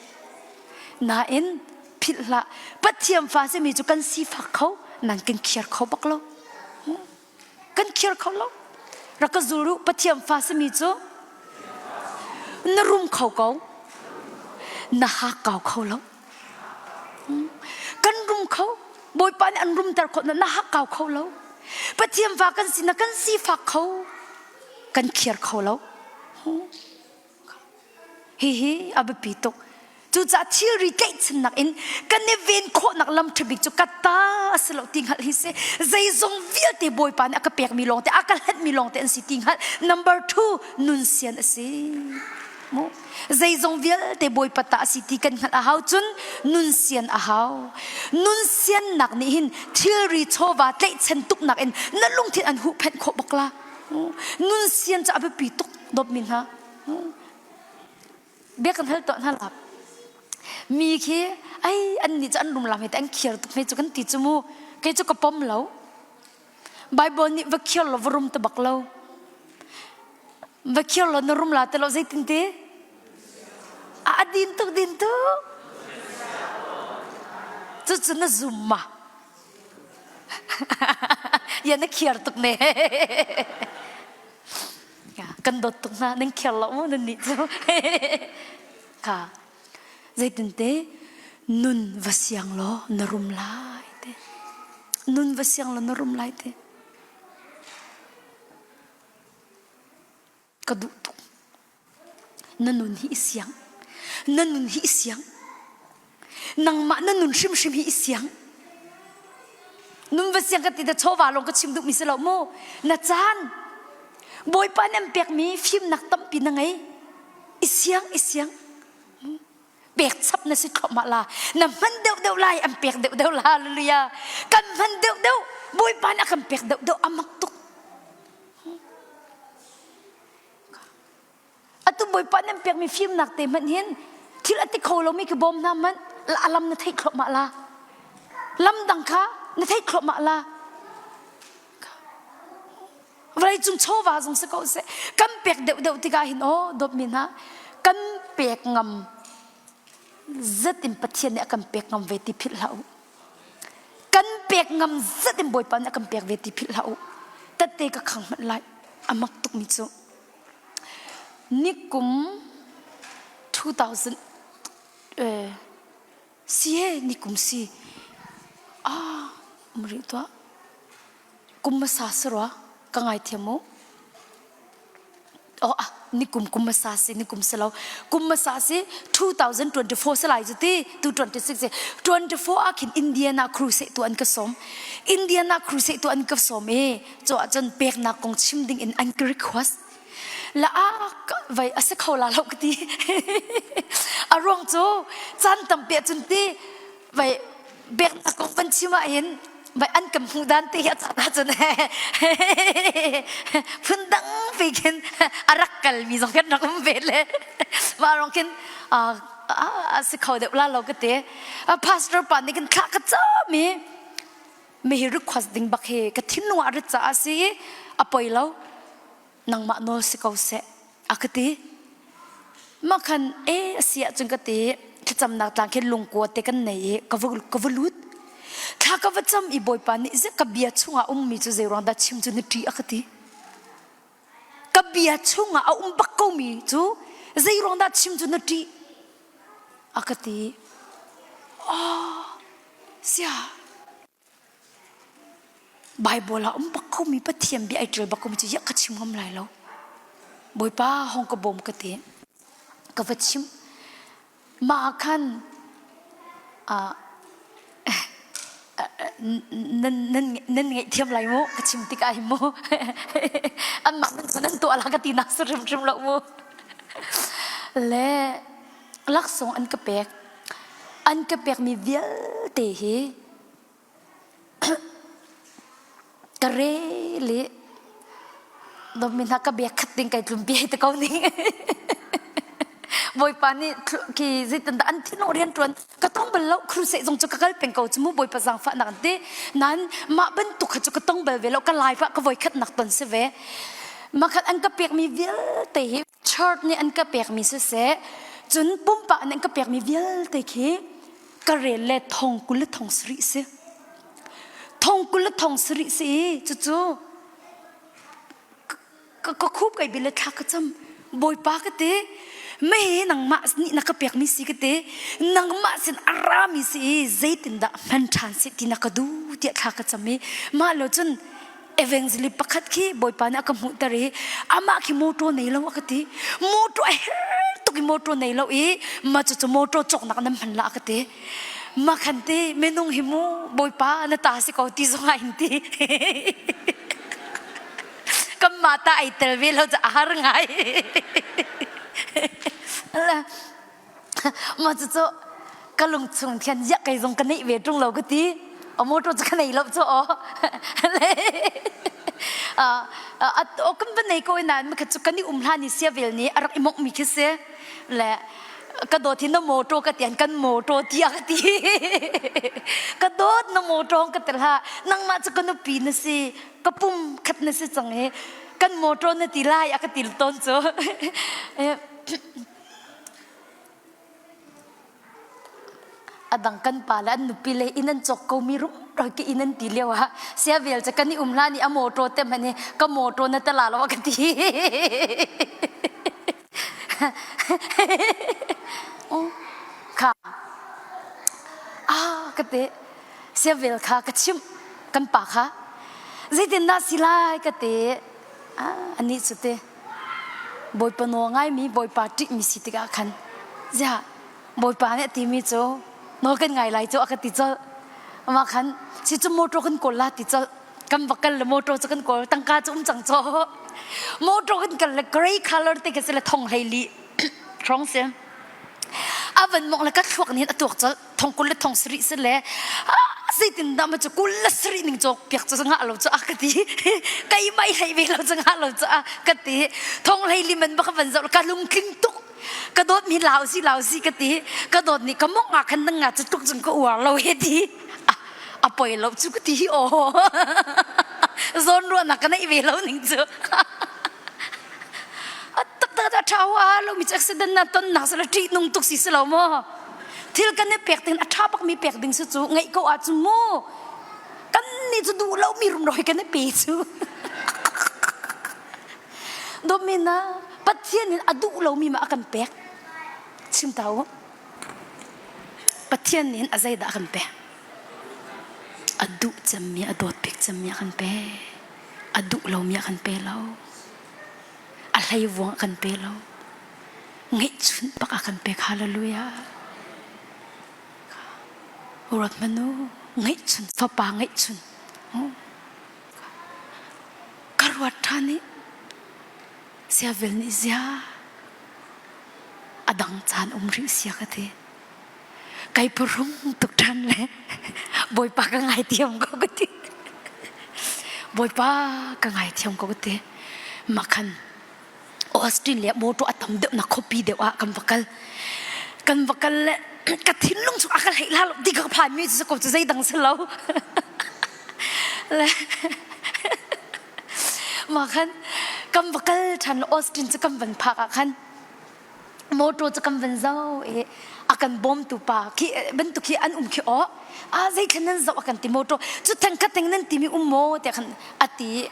Nain philh hlah. Pathian fa simi cu kan sifak kho, nan kan khiar kho bak lo. Kan khiar kho lo. Rak ka zul u, Pathian fa simi cu na rum kho ko, na hakkau kho lo. Kan rum kho, Bawipa nih an rumter khawh na hakkau kho lo. Pathian fa kan si na kan sifak kho, kan khiar kho lo. Hihi a biapi tuk. Cucaah thilri tlaihchannak in kan i ven khawhnak lam ṭhabik cu ka ta a si lo ti hngalh hi si. Zeizong vialte Bawipa nih a ka pekmi lawngte, a ka hlenhmi lawngte an si ti hngalh. Number two, nun sian a si. Mu. Zeizong vialte Bawipa ta a si ti kan hngalh a hau cun nun sian a hau. Nun siannak nih hin thilri chawva tlaihchan tuknak in na lungthin an huhphenh khawh bak la. Nun sian cu a biapi tuk dawtmi hna. Bia kan hal tuah hna lak. Mi khi ai an nih cu an rum lam he te an khiar tuk hme cu kan ti cu mu. Kei cu ka pom lo. Bible nih va khiar lo va rum te bak lo. Va khiar lo na rum la te lo zeitin ti? A din tuk din tuk. Cucu na zum ma? Ya na khiar tuk ne. Kan dawt tuk hna nan khiar lo mu nan nih cu. Ka zeitinte nun va siang law na rum lai te. Nun va siang law na rum lai te. Ka duh tuk. Na nun hi i siang. Na nun hi i siang. Nangmah na nun hrimhrim hi i siang. Nun va siang ka ti da chawva lawng ka chim duhmi si lo mu. Na caan Bawipa nih an pekmi fimnak tampi na ngei. I siang, i siang. Pek chap na si thluahmah la. Na hman deuhdeuh lai, an pek deuhdeuh la. Hallelujah. Kan hman deuhdeuh, Bawipa nih a kan pek deuhdeuh a mak tuk. Atu Bawipa nan pekmi fimnak te hmanh hin thil a ti kho lomi khi bawm hna hmanh a lam na theih thluahmah la. Lam dang kha na theih thluahmah la. Vawleicung chawva zong si ko seh. Kan pek deuhdeuh tikah hin aw dawtmi hna kan pek ngam zat in Pathian nih a kan pek ngam ve ti philh hlah u. Kan pek ngam zat in Bawipa nih a kan pek ve ti philh hlah u. Tette ka khang hmanh lai. A mak tukmi cu. Nikum 2000 eh, si he nikum si ah um rih tuah kum hmasa si rua ka ngaithiam mu oh ah nikum kum hmasa si nikum si lo kum hmasa si 2024 si lai cu ti 226 si 24 ah khin Indiana crusade tu an ka sawm Indiana crusade tu an ka sawm i cu ahcun peknak kong chim ding in an ka request la a vai a si kho la lo ka ti a ruang cu caan tampi ahcun ti. Vai biaknak kong van chim ahhin vai an kan hmuh dan te hi a caan ahcun phundang pi khin a rak kalmi zong kan rak um ve le mah rong khin a si kho deuh la lo ka ti. Pastor pa nih kan thlah ka cam i mi hi request ding bak hi ka thinlung ah rit caah si i a poi lo nangmah nawl si ko seh a ka ti. Mah khan e a si ahcun ka ti thlacamnak tlang khin lungkua te kan nei i ka va ka va lut. Thla ka va cam i Bawipa nih zik ka bia chungah ummi cu zei ruang dah chim cu na ṭih a ka ti. Ka bia chungah a um bak komi cu zei ruang dah chim cu na ṭih a ka ti. Oh, sia Baibal ah um bak khomi Pathian bia ai ṭial bak komi cu iah ka chim ngam lai lo. Bawipa hong ka bawm ka ti. Ka va chim. Mah ah khan uh, nan nan nan ngaihthiam lai mu ka chim tikah hi mu anmah nan nan tuah la ka ti nak si hrimhrim lo mu le laksawng an ka pek an ka pekmi vialte hi Ka re le dawmi hna ka bia khat ding kai tlumpi hei te ko ning. Bawipa nih khi zeitindah an thinlung rian ṭuan ka tong bal lo crusade zong cu ka kal peng ko cu mu Bawipa zaangfahnak an ti nain mah bantuk kha cu ka tong bal ve lo ka life ah ka voikhat nak ton si ve makhat an ka pekmi vialte hi church nih an ka pekmi siseh cun pumpak nih an ka pekmi vialte khi ka rel le thong 20 le thong sarih si thong 20 le thong sarih si i cucu ka khup kai bil le thla ka cam bawipa ka ti mei nangmah nih na ka pekmi si ka ti nangmah sin a rami si i zeitindah hman ṭhan si ti na ka duh tiah thla ka cam i mah lo cun evangelist pakhat khi bawipa nih a ka hmuhter i amah khi motor nei lo a ka ti motor a her tuk i motor nei lo i ma cu cu motor cawknak nan hman la a ka ti ma khan ti minung hi mu bawipa na ta si ko ti zong ah in ti kan mah ta ai tel ve lo cu a har ngai Mah cucu ka lungchung thian ziah kei zong ka neih ve ṭung lo ka ti. A motor cu ka nei lo cu aw. Aw kan va nei ko nain makhat cu kan i um hlan i sia vel nih a rak i mongh mi khi si. Le ka dawt hi na motor ka tian kan motor tiah ka ti. Ka dawt na motor ka tel ha. Nangmah cu ka nupi na si. Ka pum khat na si cang i kan motor na ti lai a ka ti tawn cu. A dang kan pa le an nupi le inn an cawk komi rumro ke inn an ti lio ah sia vel cu kan i um hlan i a motor te hmanh hi ka motor na tala lo a ka ti. Kha ah ka ti sia vel kha ka chimh kan pa kha zeitin dah si lai ka ti anih cu te Bawipa nawl ngaimi Bawipa ṭihmi si tikah khan ziah Bawipa nih a timi cu nawl kan ngai lai cu a ka ti colh. Amah khan si cu motor kan kawl la ti colh. Kan va kal le motor cu kan kawl tangka cu um cang caw. Motor kan kal le grey color te khi si le thong hlei li hrawng si. A van mong le ka thluak nih a tuak colh. Thong 20 le thong sarih si le zeitin dah ma cu 20 le sarih ning cawk piak cu ngah lo cu a ka ti keimah i hlei ve lo cu ngah lo cu a ka ti thong hlei li man bak van zoh ka lungtling tuk ka dawt mi lau si lau si ka ti ka dawt nih ka mok nga khan nang nga cu tuk cung ka uar lo he ti a poi lo cu ka ti aw zawn ruahnak ka neih ve lo ning cu a taktak a ṭha a lo mi cu accident na ton nak sala ṭih nung tuk si si lo maw Thil kan i pek ding a ṭha bakmi pek ding si cu ngeih ko ahcun mu kan nih cu duh lomi rumro hi kan i pe cu. Dawtmi na Pathian in a duh lomi ma a kan pek chim ta u. Pathian nih a zeidah a kan pek? A duh cemmi a dawt bik cemmi a kan pek. A duh lomi a kan pe lo. A hleivuang a kan pe lo. Ngeihchunh bak a kan pek. Hallelujah. Ruat hmanh u. Ngeihchun, fapa ngeihchun. Ka ruat ṭhan i siavel nih zia a dang caan um rih sia ka ti. Kai phuhrung tuk ṭhan le Bawipa ka ngaithiam ko ka ti. Bawipa ka ngaithiam ko ka ti. Makhan Austin le motor a tam deuh na khuapi deuh ah kan va kal. Kan va kal le ka thinlung chung a ka hlei la lo ti ka phan mi cu ko cu zeidang si lo. Le mah khan kan va kal ṭhan Austin cu kan van phak ah khan motor cu kan van zoh i a kan bawmtu pa khi bantuk hi an um khi aw a zeithla nan zoh a kan ti motor cu theng khat theng nan timi um maw tiah khan a ti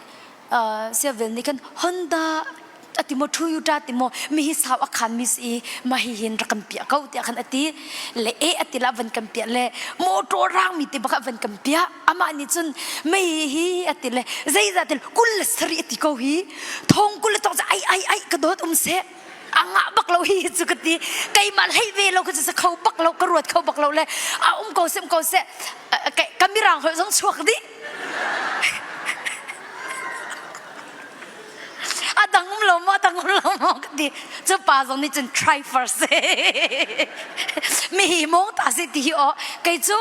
siavel nih khan Honda a ti maw Toyota ti maw mi hi sau a khan mi si i ma hi hin rak kan piah ko tiah khan a ti le e a ti la van kan piah le motor rang mi te bak van kan piah amah nih cun mei hi a ti le zeizah til 27 a ti ko hi thong kul le tong ai ai ai ka dawt um seh a ngah bak lo hi cu ka ti keimah hlei ve lo ka cu kho bak lo ka ruat kho bak lo le a um ko seh um ko seh ka mirang holh zong chuak dih a dang um lo maw a dang um lo maw ka ti cu pa zong nih cun try first mi hi mong ta si ti hi aw kei cu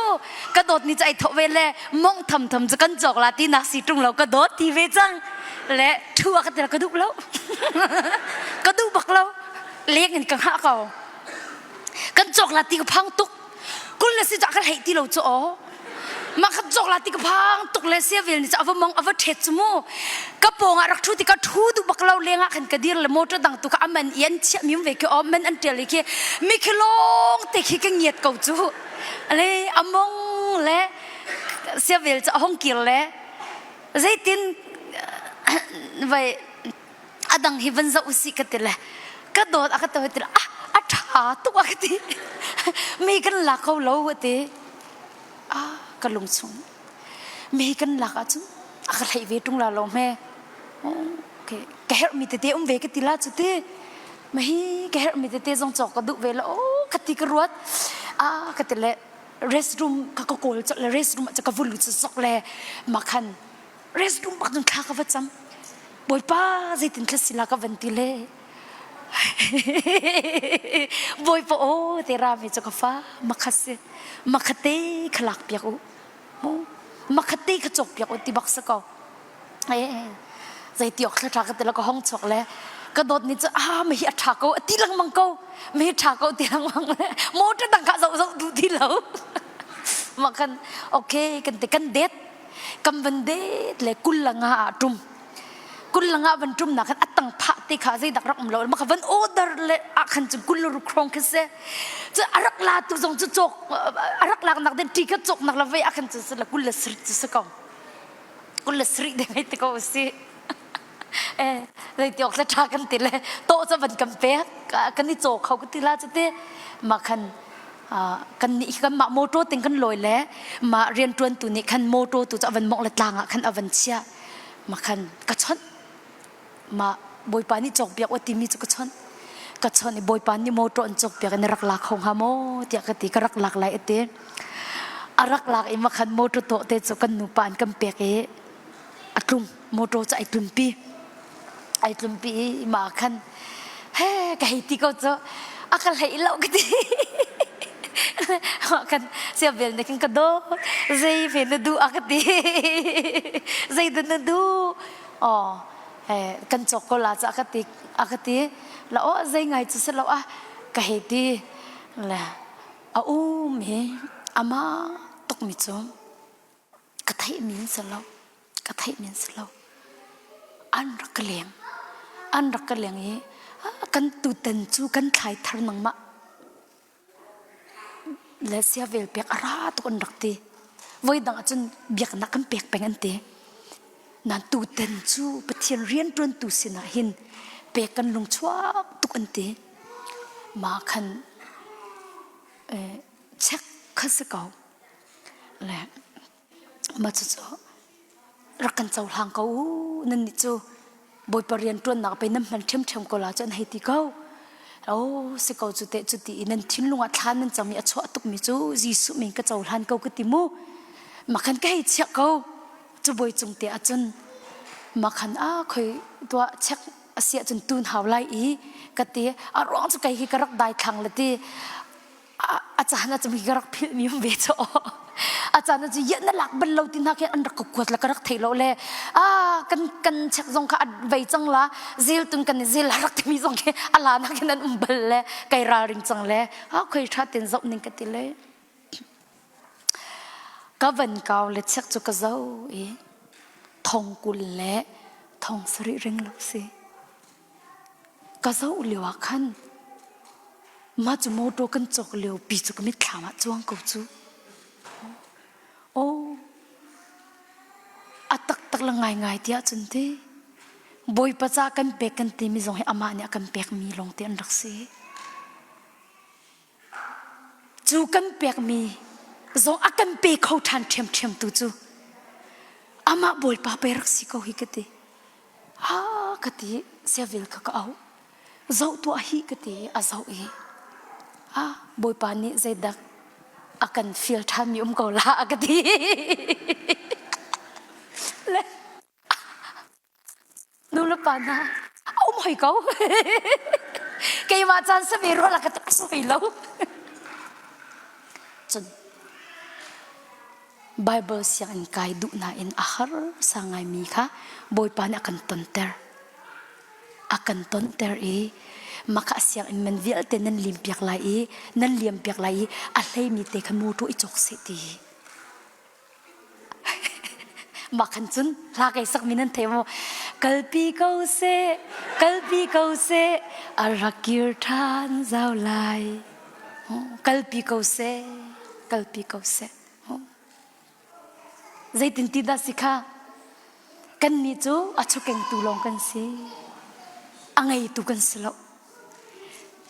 ka dawt ni cu ai thawh ve le mong tham tham cu kan cawk la ti nak si ṭung lo ka dawt ti ve cang le thu a ka ti ka duh lo ka duh bak lo leng in ka hngah ko kan cawk la ti ka phang tuk kul le si ca ka hlei ti lo cu aw mah ka cawk la ti ka phang tuk le sia vel ni ca ava mong ava ṭhet cu mu ka pawng ah rak ṭhu ti ka ṭhu duh bak lo leng ah khan ka dir le motor dang tu kha aman i an chiah mi um ve khi aw man an ṭial i khi mi khi lawng te khi ka ngiat ko cu le among le sia vel cu a hong kir le zeitin vai a dang hi van zoh usih ka ti le ka dawt a ka ti ti ah a ṭha tuk a ka ti mi kan lak kho lo a ti ah ka lung chung mi kan lak ahcun a ka hlei ve ṭung la lo hme okay ka herh mi tete um ve ka ti la cu ti ma hi ka herh mi tete zong cawk ka duh ve la oh ka ti ka ruat ah ka ti le restroom ka ka kawl colh le restroom ah ka vun lut zok le makhan restroom bak cun thla ka va cam bawipa zeitin thla sila ka van ti le bawipa aw te ra mi cu ka fa makhat si makhate kha lak piak u makhate kha cawk piak u ti bak si ko zei ti awk thla ṭha ka ti lo ka hong chuak le ka dawt ni cu ah mi hi a ṭha ko a ti lengmang ko mi hi ṭha ko ti lengmang le motor dang kha zoh zoh duh ti lo mah kan okay kan ti kan det kan van det le kul la nga ah ṭum kul la nga van ṭum na khan atang phah te kha zei dak rak um lo ma kha van order le ah khan cu kul ru khrong kha se cu arak la tu zong cu cawk arak lak nak den ṭi kha cawk nak la ve ah khan cu la kul le srit cu si ko kul le sarih deng hei ti ko si eh zeiti awk le ṭha kan ti le tawh cu van kan pek kan i caw kho ka ti la cu ti mah khan kan nih kan mah motor ting kan lawi le mah rianṭuantu nih khan motor tu cu a van mawngh le tlang ah khan a van chiah mah khan ka chawnh mah bawipa nih cawkpiak aw timi cu ka chawnh ka chawnh i bawipa nih motor an cawkpiak in rak lak kho hnga maw tiah ka ti ka rak lak lai a ti a rak lak i makhan motor tawh te cu kan nupa an kan pek i a tlung motor cu ai tlunpi ai tlunpi i mah khan he ka hei ti ko cu a ka hlei lo ka ti kan sia bel ne kan ka dawt zei fe na duh a ka ti zei dah na duh aw kan cawk ko la ca ka ti a ka ti la aw zei ngai cu si lo ah ka hei ti le a um hi ama tuk mi cu ka theih min si lo ka theih min si lo an rak ka leng an rak ka leng i kan tutan cu kan thlai thar nangmah Le siavel pek a ra tuk an rak ti. Voidang ahcun biaknak kan pek peng an ti. Nain tutan cu Pathian rianṭuantu sinah hin pek kan lungchuak tuk an ti. Mah khan eh, check kha si ko. Le mah cucu rak kan cohlang ko u nannih cu Bawipa rian ṭuannak pei nan hman ṭhiamṭhiam ko la cu an hei ti ko. Oh, si ko cu teh cu ti i nan thinlung ah thla nan cam i a chuah tukmi cu Jesuh min ka cohlan ko ka ti mu. Makhan ka hei chiah ko. Cu bawi cung te ahcun makhan a khoi tuah check a si ahcun tun hau lai i ka ti a ruang cu kei hi ka rak dai thlang le ti. A caan ah cun ka rak philh mi um ve cu. A caan ah cu ya na lak bal lo ti hna khin an rak ka kuat le ka rak thei lo le a kan kan check zong kha a vei cang la zel tun kan i zel la rak timi zong khi a la nak hin an um bal le kai ralring cang le a khoi tha ten zoh ning ka ti le Ka van kau le chek cu ka zoh i thong 20 le thong sarih ring lo si. Ka zoh lio ah khan mah cu motor kan cawk lio pi cu ka mitthlam ah cuang ko cu. Oh, a taktak le ngaingai tiah cun ti Bawipa ca kan pek kan timi zong hi amah nih a kan pekmi lawng te an rak si. Cu kan pekmi zong a kan pe kho ṭhan ṭhiamṭhiam tu cu amah Bawipa pei rak si ko hi ka ti. Ha ka ti siavil kha ka auh. Zoh tuah hi ka ti a zoh i ah Bawipa nih zeidak a kan feel ṭhanmi um ko la a ka ti. Le Nu le pa hna a um hoi ko. Keimah caan sa ve rua la ka tak hoi lo. Cun Bible sianginn kai duh nain a har sa ngaimi kha Bawipa nih a kan tonter. A kan tonter i maka sianginn man vialte nan lim piak lai i nan liam piak lai i a hleimi te kha motor i cawk seh ti. Mah khan cun hla kai sakmi nan thei maw? Kalpi ko seh, kalpi ko seh, a rak kir ṭhan zau lai. Kalpi ko seh, kalpi ko seh. Zeitin ti dah si kha? Kannih cu a chukengtu lawng kan si. A ngeitu kan si lo.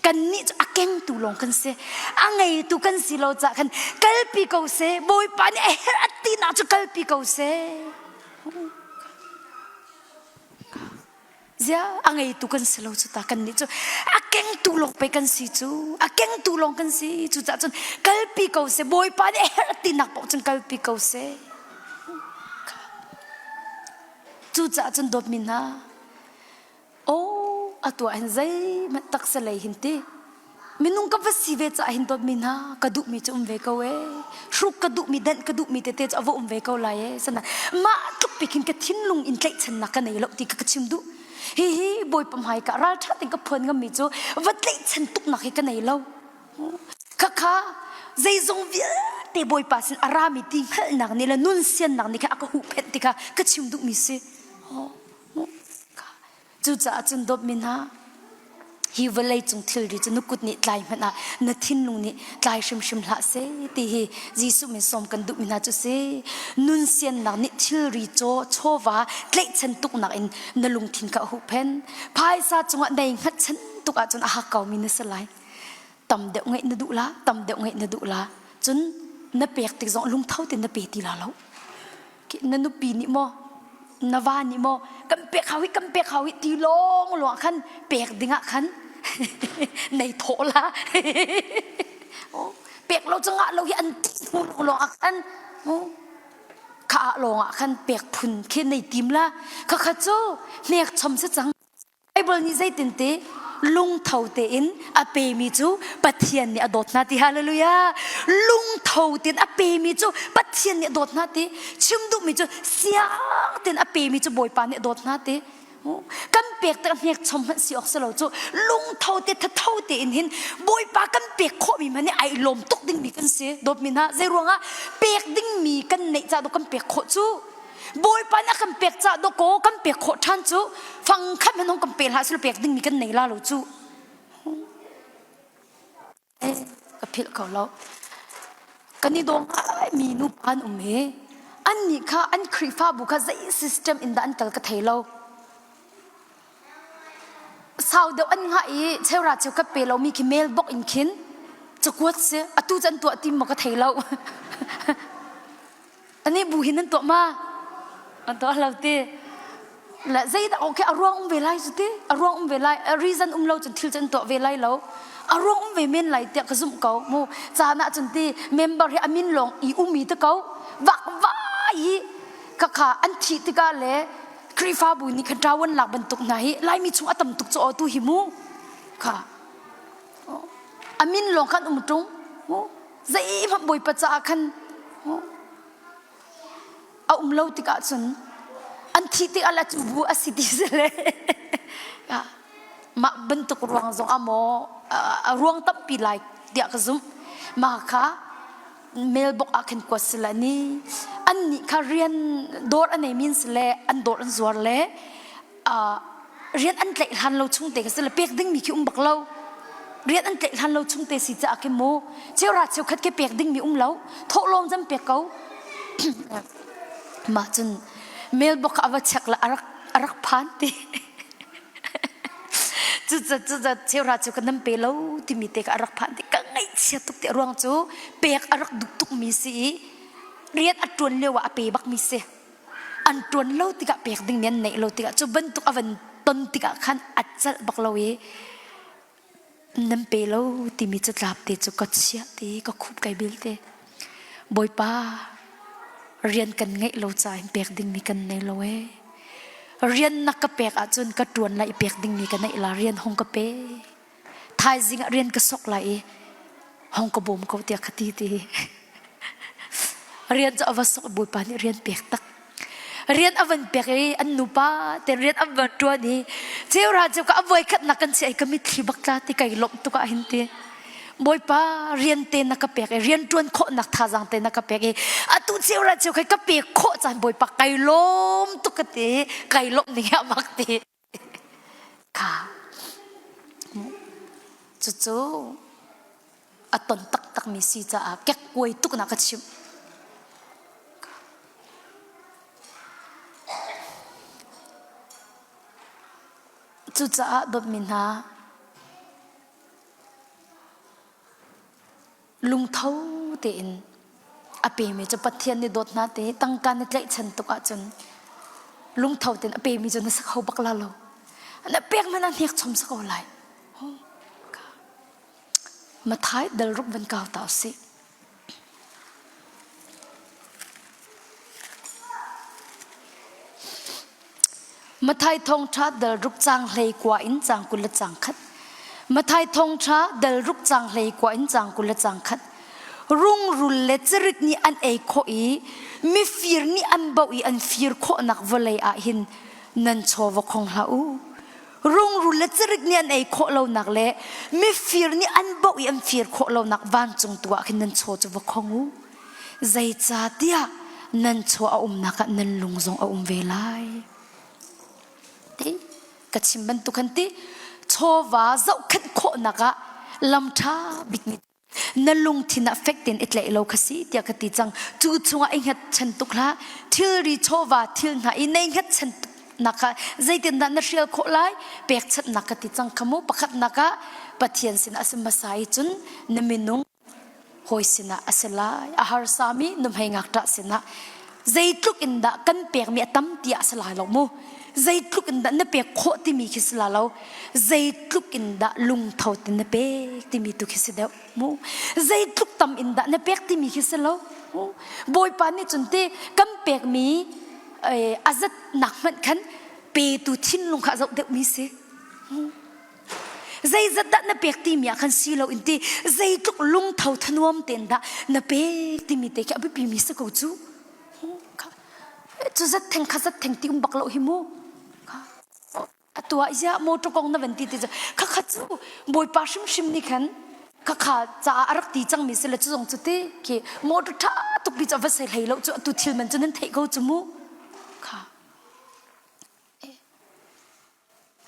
Kannih cu a kengtu lawng kan si. A ngeitu kan si lo caah khan kalpi ko seh. Bawipa nih a herh a tinak cu kalpi ko seh. Zia a ngeitu kan si lo cu ta kannih cu a kengtu lawng pei kan si cu. A kengtu lawng kan si. Cucaah cun kalpi ko seh. Bawipa nih a herh a tinak paoh cun kalpi ko seh. Cucaah cun dawtmi hna, Aw, atu ah hin zeihmanh taksa lei hin ti minung ka va si ve caah hin dawtmi hna ka duhmi cu um ve ko ee hruk ka duhmi denh ka duhmi tete cu a va um ve ko lai ee sana mah tluk bik hin ka thinlung in tlaihchannak ka nei lo ti ka ka chim duh hihi bawipa hmai ka ralṭha tein ka phuan ngammi cu va tlaihchan tuknak hi ka nei lo khakha zeizong vialte bawipa sin a rami ti hngalhnak nih le nun siannak nih kha a ka huhphenh ti kha ka chim duhmi si Cucaah cun dawtmi hna, hi vawlei cung thilri cu na kut nih tlai hmanh ah na thinlung nih tlai hrimhrim hlah seh ti hi Jesuh min sawm kan duhmi hna cu si. Nun siannak nih thilri caw chawva tlaihchan tuknak in na lungthin kha a huhphenh. Phaisa cungah nei hngatchan tuk ahcun a hakkaumi na si lai. Tam deuh ngeih na duh la, tam deuh ngeih na duh la. Cun na pek tik zong lungtho tein na pe ti la lo. Na nupi nih maw na va nih maw kan pek hau hi kan pek hau hi ti lawng lawng ah khan pek ding ah khan nei thawh la pek lo cu ngah lo hi an ti hnu lawng lawng ah khan kha ah lawng ah khan pek phun khi nei tim la kha kha cu hnek chom si cang Bible nih zeitinte lungtho tein a pemi cu Pathian nih a dawt hna ti hallelujah lungtho tein a pemi cu Pathian nih a dawt hna ti chim duhmi cu siang tein a pemi cu Bawipa nih a dawt hna ti kan pek tik hnek chom hmanh si awk si lo cu lungtho te thatho tein hin Bawipa kan pek khawhmi hmanh nih ai lawm tuk dingmi kan si dawtmi hna zei ruangah pek dingmi kan neih ca kan pek khawh cu Bawipa nih a kan pek cah dawkaw kan pek khawh ṭhan cu fang khat hmanh hong kan pe hlah sila pek dingmi kan nei la lo cu. Eh, ka philh ko lo. Kan i dawng mi nu pa an um hi an nih kha an Khrihfabu kha zei system in dah an kal ka thei lo. Sau deuh an hngah i cheura cheu ka pe lomi khi mail box in khin cakuat si atu cu an tuah tim maw ka thei lo. Ani bu hin nan tuah ma? An tuah lo ti. La zeidah okay a ruang um ve lai cu ti. A ruang um ve lai. A reason um lo cun thil cu an tuah ve lai lo. A ruang um ve men lai tiah ka zumh ko. Mu caan ah cun ti member hi a min lawng i umi te ko. Vak vai hi khakha an thih tikah le Khrihfabu nih khan ṭawan lak bantuk hna hi Laimi chung a tam tuk cu aw tu hi mu. Kha a min lawng khan um ṭung. Zeihmanh Bawipa caah khan a um lo tikah cun an thih tikah le cu bu a si ti si le mah bantuk ruang zong ah maw a ruang tampi lai tiah ka zumh. Mah kha mailbox ah khin kuat si le ni an nih kha rian dawr a nei min si le an dawr an zuar le rian an tlaih hlan lo chung te ka si le pek ding mi khi um bak lo rian an tlaih hlan lo chung te si caah khi mu cheura cheukhat ke pek ding mi um lo thawhlawm zan pek ko mah cun mailbox a va check la arak arak phan ti Cucu cheuhra cu ka nan pe lo timi te ka rak phan ti ka ngaihchia tuk ti a ruang cu pek a rak duh tukmi si i rian a ṭuan lio ah a pe bakmi si. An ṭuan lo tikah pek ding mi an neih lo tikah cu bantuk a van ton tikah khan a celh bak lo i nan pe lo timi catlap te cu ka chiah ti ka khup kai bil te. Bawipa rian kan ngeih lo ca in pek dingmi kan nei lo ee. Rian na ka pek ahcun ka ṭuan lai i pek dingmi ka neih la rian hong ka pe. Thaizing ah rian ka sok lai i hong ka bawm ko tiah ka ti ti. Rian cu a va sok Bawipa nih rian pek tak. Rian a van pek i an nupa te rian an van ṭuan i cheuhra cu ka a voikhatnak kan si ai ka mitthli bak tla ti kai lawmh tuk ah hin ti. Bawipa rian te na ka pek i rian ṭuan khawhnak thazaang te na ka pek i atu cheuhra cheu kai ka pek khawh caan Bawipa kai lawm tuk ka ti kai lawmh ning hi a mak ti. Kha cucu a ton taktakmi si caah kekkuai tuk na ka chimh. Cucaah dawtmi hna, lungtho tein a pemi cu Pathian nih dawt hna te tangka na tlaihchan tuk ahcun lungtho tein a pemi cu na si kho bak la lo. Na pek hmanh ah hnek chom si ko lai. Mathai dal ruk van kau ta usih. Mathai thawngṭha dal ruk caang 19 in caang 21. Mathai thawngṭha dal ruk caang 19 in caang 21. Rungrul le cirik nih an ei khawh i mifir nih an bauh i an fir khawhnak vawlei ah hin nan chaw va khong hlah u. Rungrul le cirik nih an ei khawh lonak le mifir nih an bauh i an fir khawh lonak vancung tu ah khin nan chaw cu va khong u. Zeicahtiah nan chaw a umnak ah nan lung zong a um ve lai. Ti ka chim bantuk khan ti chawva zohkhenh khawhnak ah lam ṭha bik mi na lungthin ah fek tein i tlaih lo kha si tiah ka ti cang cu chungah i hngatchan tuk hlah thilri chawva thil hna i nei hngatchan nak kha zeitindah na hrial khawh lai pekchanhnak ka ti cang kha mu pakhatnak ah Pathian sinah a si hmasa i cun na minung hawi sinah a si lai a harsami nuhmei ngakṭah sinah zeitluk in dah kan pekmi a tam ti ah si lai lo mu zeitluk in dah na pek khawh timi khi si la lo zeitluk in dah lungtho tin na pek timi tu khi si deuh mu zeitluk tam in dah na pek timi khi si lo bawipa nih cun te kan pekmi a zat nak hmanh khan petu thinlung kha a zoh deuhmi si zeizat dah na pek timi ah khan si lo in ti zeitluk lungtho thanuam tein dah na pek timi te khi a biapi mi si ko cu cu zat theng kha zat theng ti um bak lo hi mu atu ah ziah motor kong na van ti ti cu kha kha cu bawipa hrimhrim nih khan kha kha caah a rak ti cangmi si le cu zong cu ti khi motor ṭha tuk bi cu a va sei hlei lo cu atu thil man cu nan theih ko cu mu kha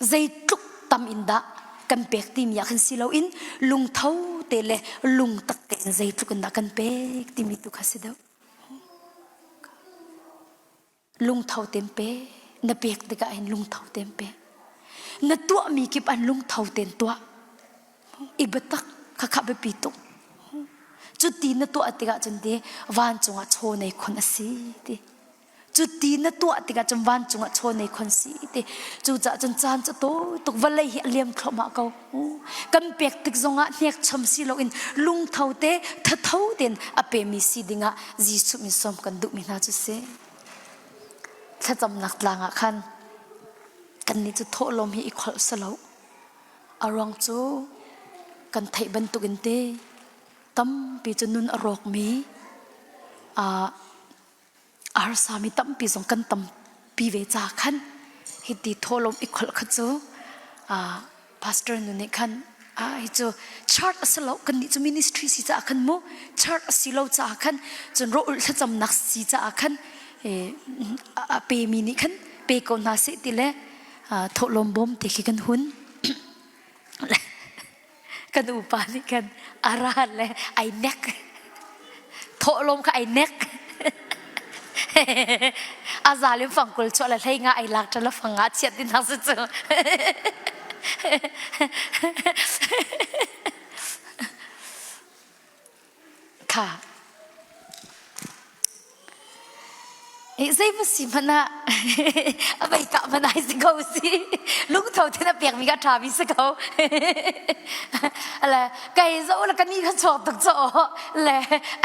Zeitluk tam in dah kan pek timi ah khan si loin lungtho te le lungtak tein zeitluk in dah kan pek timi tu kha si deuh. Lungtho tein pe. Na pek tikah hin lungtho tein pe. Na tuahmi kip an lungtho tein tuah. I biatak kha kha biapi tuk. Cuti na tuah tikah cun ti vancung ah chaw nei khon a si ti. Cuti na tuah tikah cun vancung ah chaw nei khon si ti. Cucaah cun caan cu tawi tuk vawlei hi a liam thluahmah ko. Kan pek tik zongah hnekchom si loin lungtho te thatho tein a pemi si dingah Jesuh min sawm kan duhmi hna cu si. Thlacamnak tlang ah khan kannih cu thawhlawm hi i kholh si lo. A ruang cu kan theih bantukin te. tampi cu nun a rawkmi a harsami tampi zong kan tampi ve ca khan hiti thawhlawm i kholh kha cu pastor nu nih khan hi cu church a si lo kan nih cu ministry si caah khan mu church a si lo caah khan cun rawh-ulh thlacamnak si caah khan a pemi nih khan pe ko hna seh ti le thawhlawm bawm te khi kan hun kan upa nih khan a ra le ai nek thawhlawm kha ai nek a zalim fangkul chuah le hlei nga ai lak ṭan le fang nga chiat din hang si cu Kha. Zei va si hmanh ah a vei kah hmanh ai si ko si. Lungtho ten a pekmi ka ṭha mi si ko. Le kai zo le ka ni kha chuak tuk cho le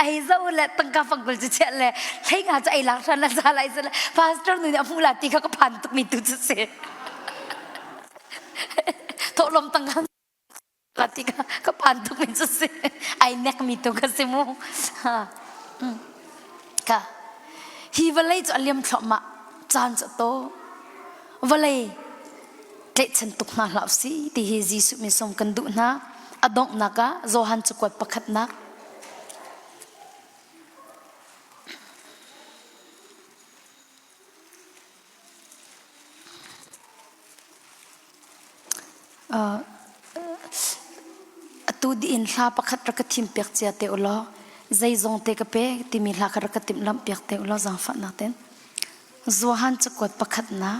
ai zo le tangka fangkul cu chiah le hlei nga cu ai lak hran la za lai le pastor nu nih a hmuh la ti kha ka phan tuk mi tu cu si. Thawhlawm tangka La ti ka ka phan tuk mi cu si ai nek mi tu ka si mu ka hi vawlei cu a liam thluahmah caan cu to vawlei tlaihchan tuk hna hlah si ti hi Jesuh min sawm kan duh hna a donghnak ah Johan cakuat pakhatnak Atu dih in hla pakhat rak ka thimpiak cia te u law zeizong te ka pek timi hla kha rak ka timhlamhpiak te u law zaangfahnak tein. Johan cakuat pakhatnak.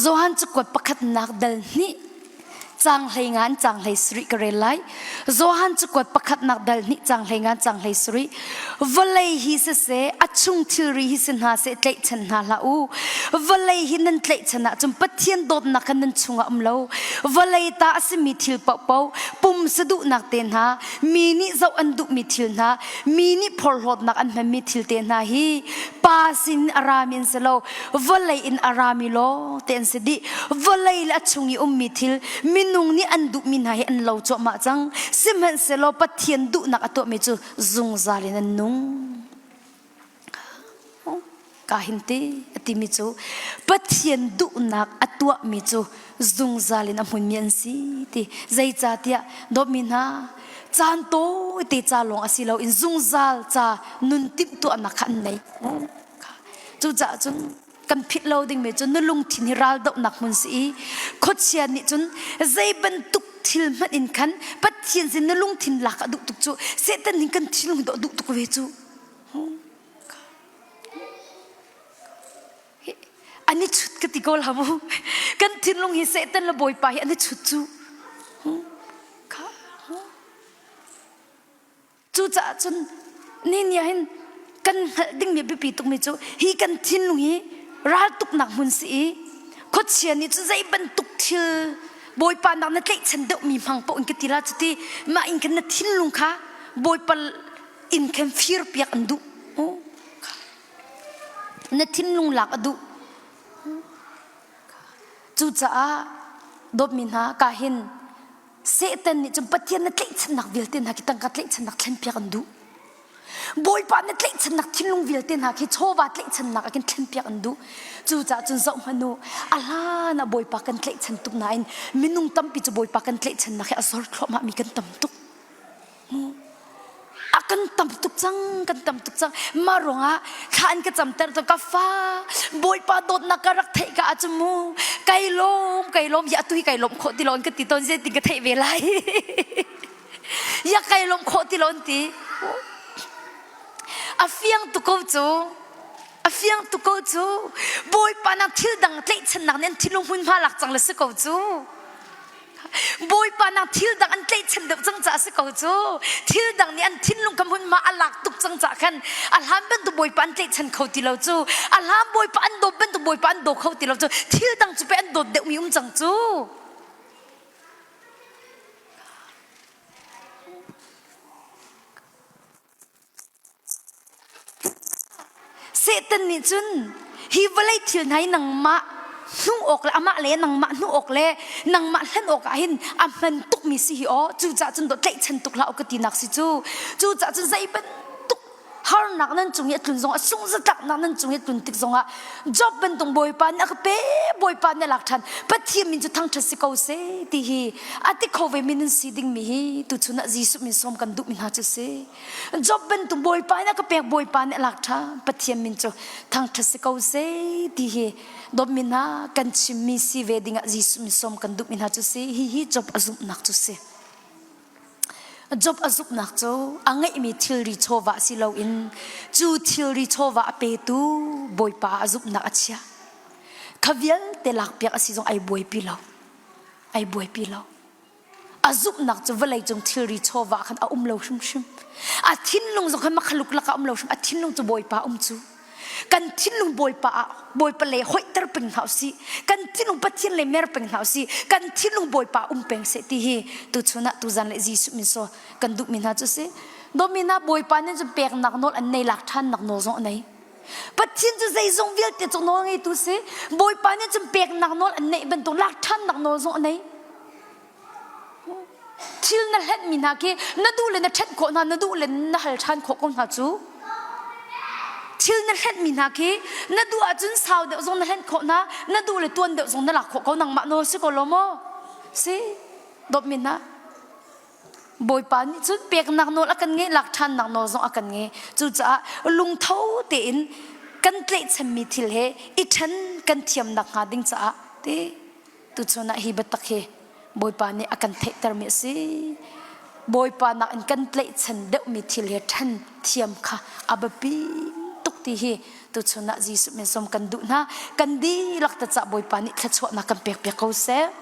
Johan cakuat pakhatnak dal hnih caang hlei ngan caang hlei sarih ka rel lai. Johan cakuat pakhatnak dal hnih caang hlei ngan caang hlei sarih. Vawlei hi siseh a chung thilri hi si hna seh tlaihchan hna hlah u. Vawlei hi nan tlaihchan ahcun Pathian dawtnak kha nan chungah um lo. Vawlei ta a simi thil paohpaoh pum saduhnak te hna, mi nih zoh an duhmi thil hna, mi nih phorhlawtnak an hmanmi thil te hna hi pa sin a rami an si lo. Vawlei in a rami lawng te an si dih. Vawlei le a chung i ummi thil minung nih an duhmi hna hi an lo cuahmah cang. Sihmanhsehlaw Pathian duhnak a tuahmi cu zungzal in an nung. Ka hin ti a timi cu Pathian duhnak a tuahmi cu zungzal in a hmunmi an si ti. Zeicahtiah dawtmi hna caan tawite ca lawng a si lo in zungzal ca nun timhtuahnak kha an nei. Cucaah cun kan philh lo dingmi cu na lungthin hi raldohnak hmun si i khuachia nih cun zei bantuk thil hmanh in khan Pathian sin na lungthin lak a duh tuk cu Satan nih kan thinlung hi a duh tuk ve cu. An i chut ka ti ko la mu. Kan thinlung hi Satan le Bawipa hi an i chut cu. Cucaah cun ni ni ah hin kan hngalh dingmi biapi tukmi cu hi kan thinlung hi raltuknak hmun si i khuachia nih cu zei bantuk thil Bawipa nak na tlaihchan deuhmi hmang paoh in ka ti la cuti mah in khan na thinlung kha Bawipa in khan fir piak an duh. Na thinlung lak a duh. Cucaah dawtmi hna ka hin Satan nih cun Pathian na tlaihchannak vialte hna khi tangka tlaihchannak thlenpiak an duh. Bawipa na tlaihchannak thinlung vialte hna khi chawva tlaihchannak ah khin thlenpiak an duh. Cucaah cun zoh hmanh u, a hlan ah Bawipa kan tlaihchan tuk nain minung tampi cu Bawipa kan tlaihchannak hi a zor thluahmah mi kan tam tuk. A kan tam tuk cang, kan tam tuk cang. Mah ruangah thla an ka camter to ka fa Bawipa dawtnak ka rak theih ka ahcun mu kai lawm kai lawm ya atu hi kai lawm khawh ti lo an ka ti tawn zeitin ka theih ve lai ya kai lawm khawh ti lo an ti a fiang tu ko cu a fiang tu ko cu Bawipa nang thil dang tlaihchannak nih an thinlung hmunhma lak cang le si ko cu Bawipa nang thil dang an tlaihchan deuh cang caah si ko cu. Thil dang nih an thinlung kha hmunhma a lak tuk cang caah khan a hlan bantuk Bawipa an tlaihchan kho ti lo cu. A hlan Bawipa an dawt bantuk Bawipa an daw kho ti lo cu. Thil dang cu pei an dawt deuhmi um cang cu. Satan nih cun hi vawlei thil hna hi nangmah hnuh awk le amah le nangmah hnuh awk le nangmah hlen awk ah hin a hman tukmi si hi aw. Cucaah cun dawt tlaihchan tuk hlah u ka tinak si cu. Cucaah cun zei bantuk harnak nan cung i a tlun zongah sungzatlaknak nan cung i a tlun tik zongah Job bantuk Bawipa nih a ka pe Bawipa nih a lak ṭhan Pathian min cu thangṭhat si ko seh ti hi a ti kho ve mi nan si dingmi hi tuchun ah Jesuh min sawm kan duhmi hna cu si Job bantuk Bawipa nih a ka pek Bawipa nih a lak ṭhan Pathian min cu thangṭhat si ko seh ti hi dawtmi hna kan chimmi si ve dingah Jesuh min sawm kan duhmi hna cu si hi hi Job a zumhnak cu si. Job a zumhnak cu a ngeihmi thilri chawva si loin cu thilri chawva a petu Bawipa a zumhnak a chiah. Kha vialte lakpiak a si zong ai buaipi lo. Ai buaipi lo. A zumhnak cu vawleicung thilri chawva khan a um lo hrimhrim. A thinlung zong khan makhaluk lakah um lo hrim. A thinlung cu Bawipa um cu. Kan thinlung Bawipa ah Bawipa lei hoihter peng hna usih. Kan thinlung Pathian lei mer peng hna usih. Kan thinlung Bawipa um peng seh ti hi tuchun ah tuzan le Jesuh min so kan duhmi hna cu si. Dawmi hna Bawipa nih cun peknak nawl an nei lak ṭhannak nawl zong a nei. Pathian cu zeizong vialte cu nawl ngeitu si. Bawipa nih cun peknak nawl an neih bantuk lak ṭhannak nawl zong a nei. Thil na hlenhmi hna khi na duh le na ṭhenh khawh hna, na duh le na hal ṭhan khawh ko hna cu. Thil na hlenhmi hna khi na duh ahcun sau deuh zong na hlenh khawh hna, na duh le tuan deuh zong na lak khawh ko nangmah nawl si ko lo maw? Si, dawtmi hna. Bawipa nih cun peknak nawl a kan ngei, lak ṭhannak nawl zong a kan ngei. Cucaah lungtho tein kan tlaihchanmi thil he i ṭhen kan thiam nakhnga ding caah ti Tuchun ah hi biatak hi Bawipa nih a kan theihtermi a si. Bawipa nakin kan tlaihchan deuhmi thil hi ṭhen thiam kha a biapi tuk ti hi tuchun ah Jesuh min sawm kan duh hna. Kan dihlak te cah Bawipa nih thluachuahnak kan pekpiak ko seh.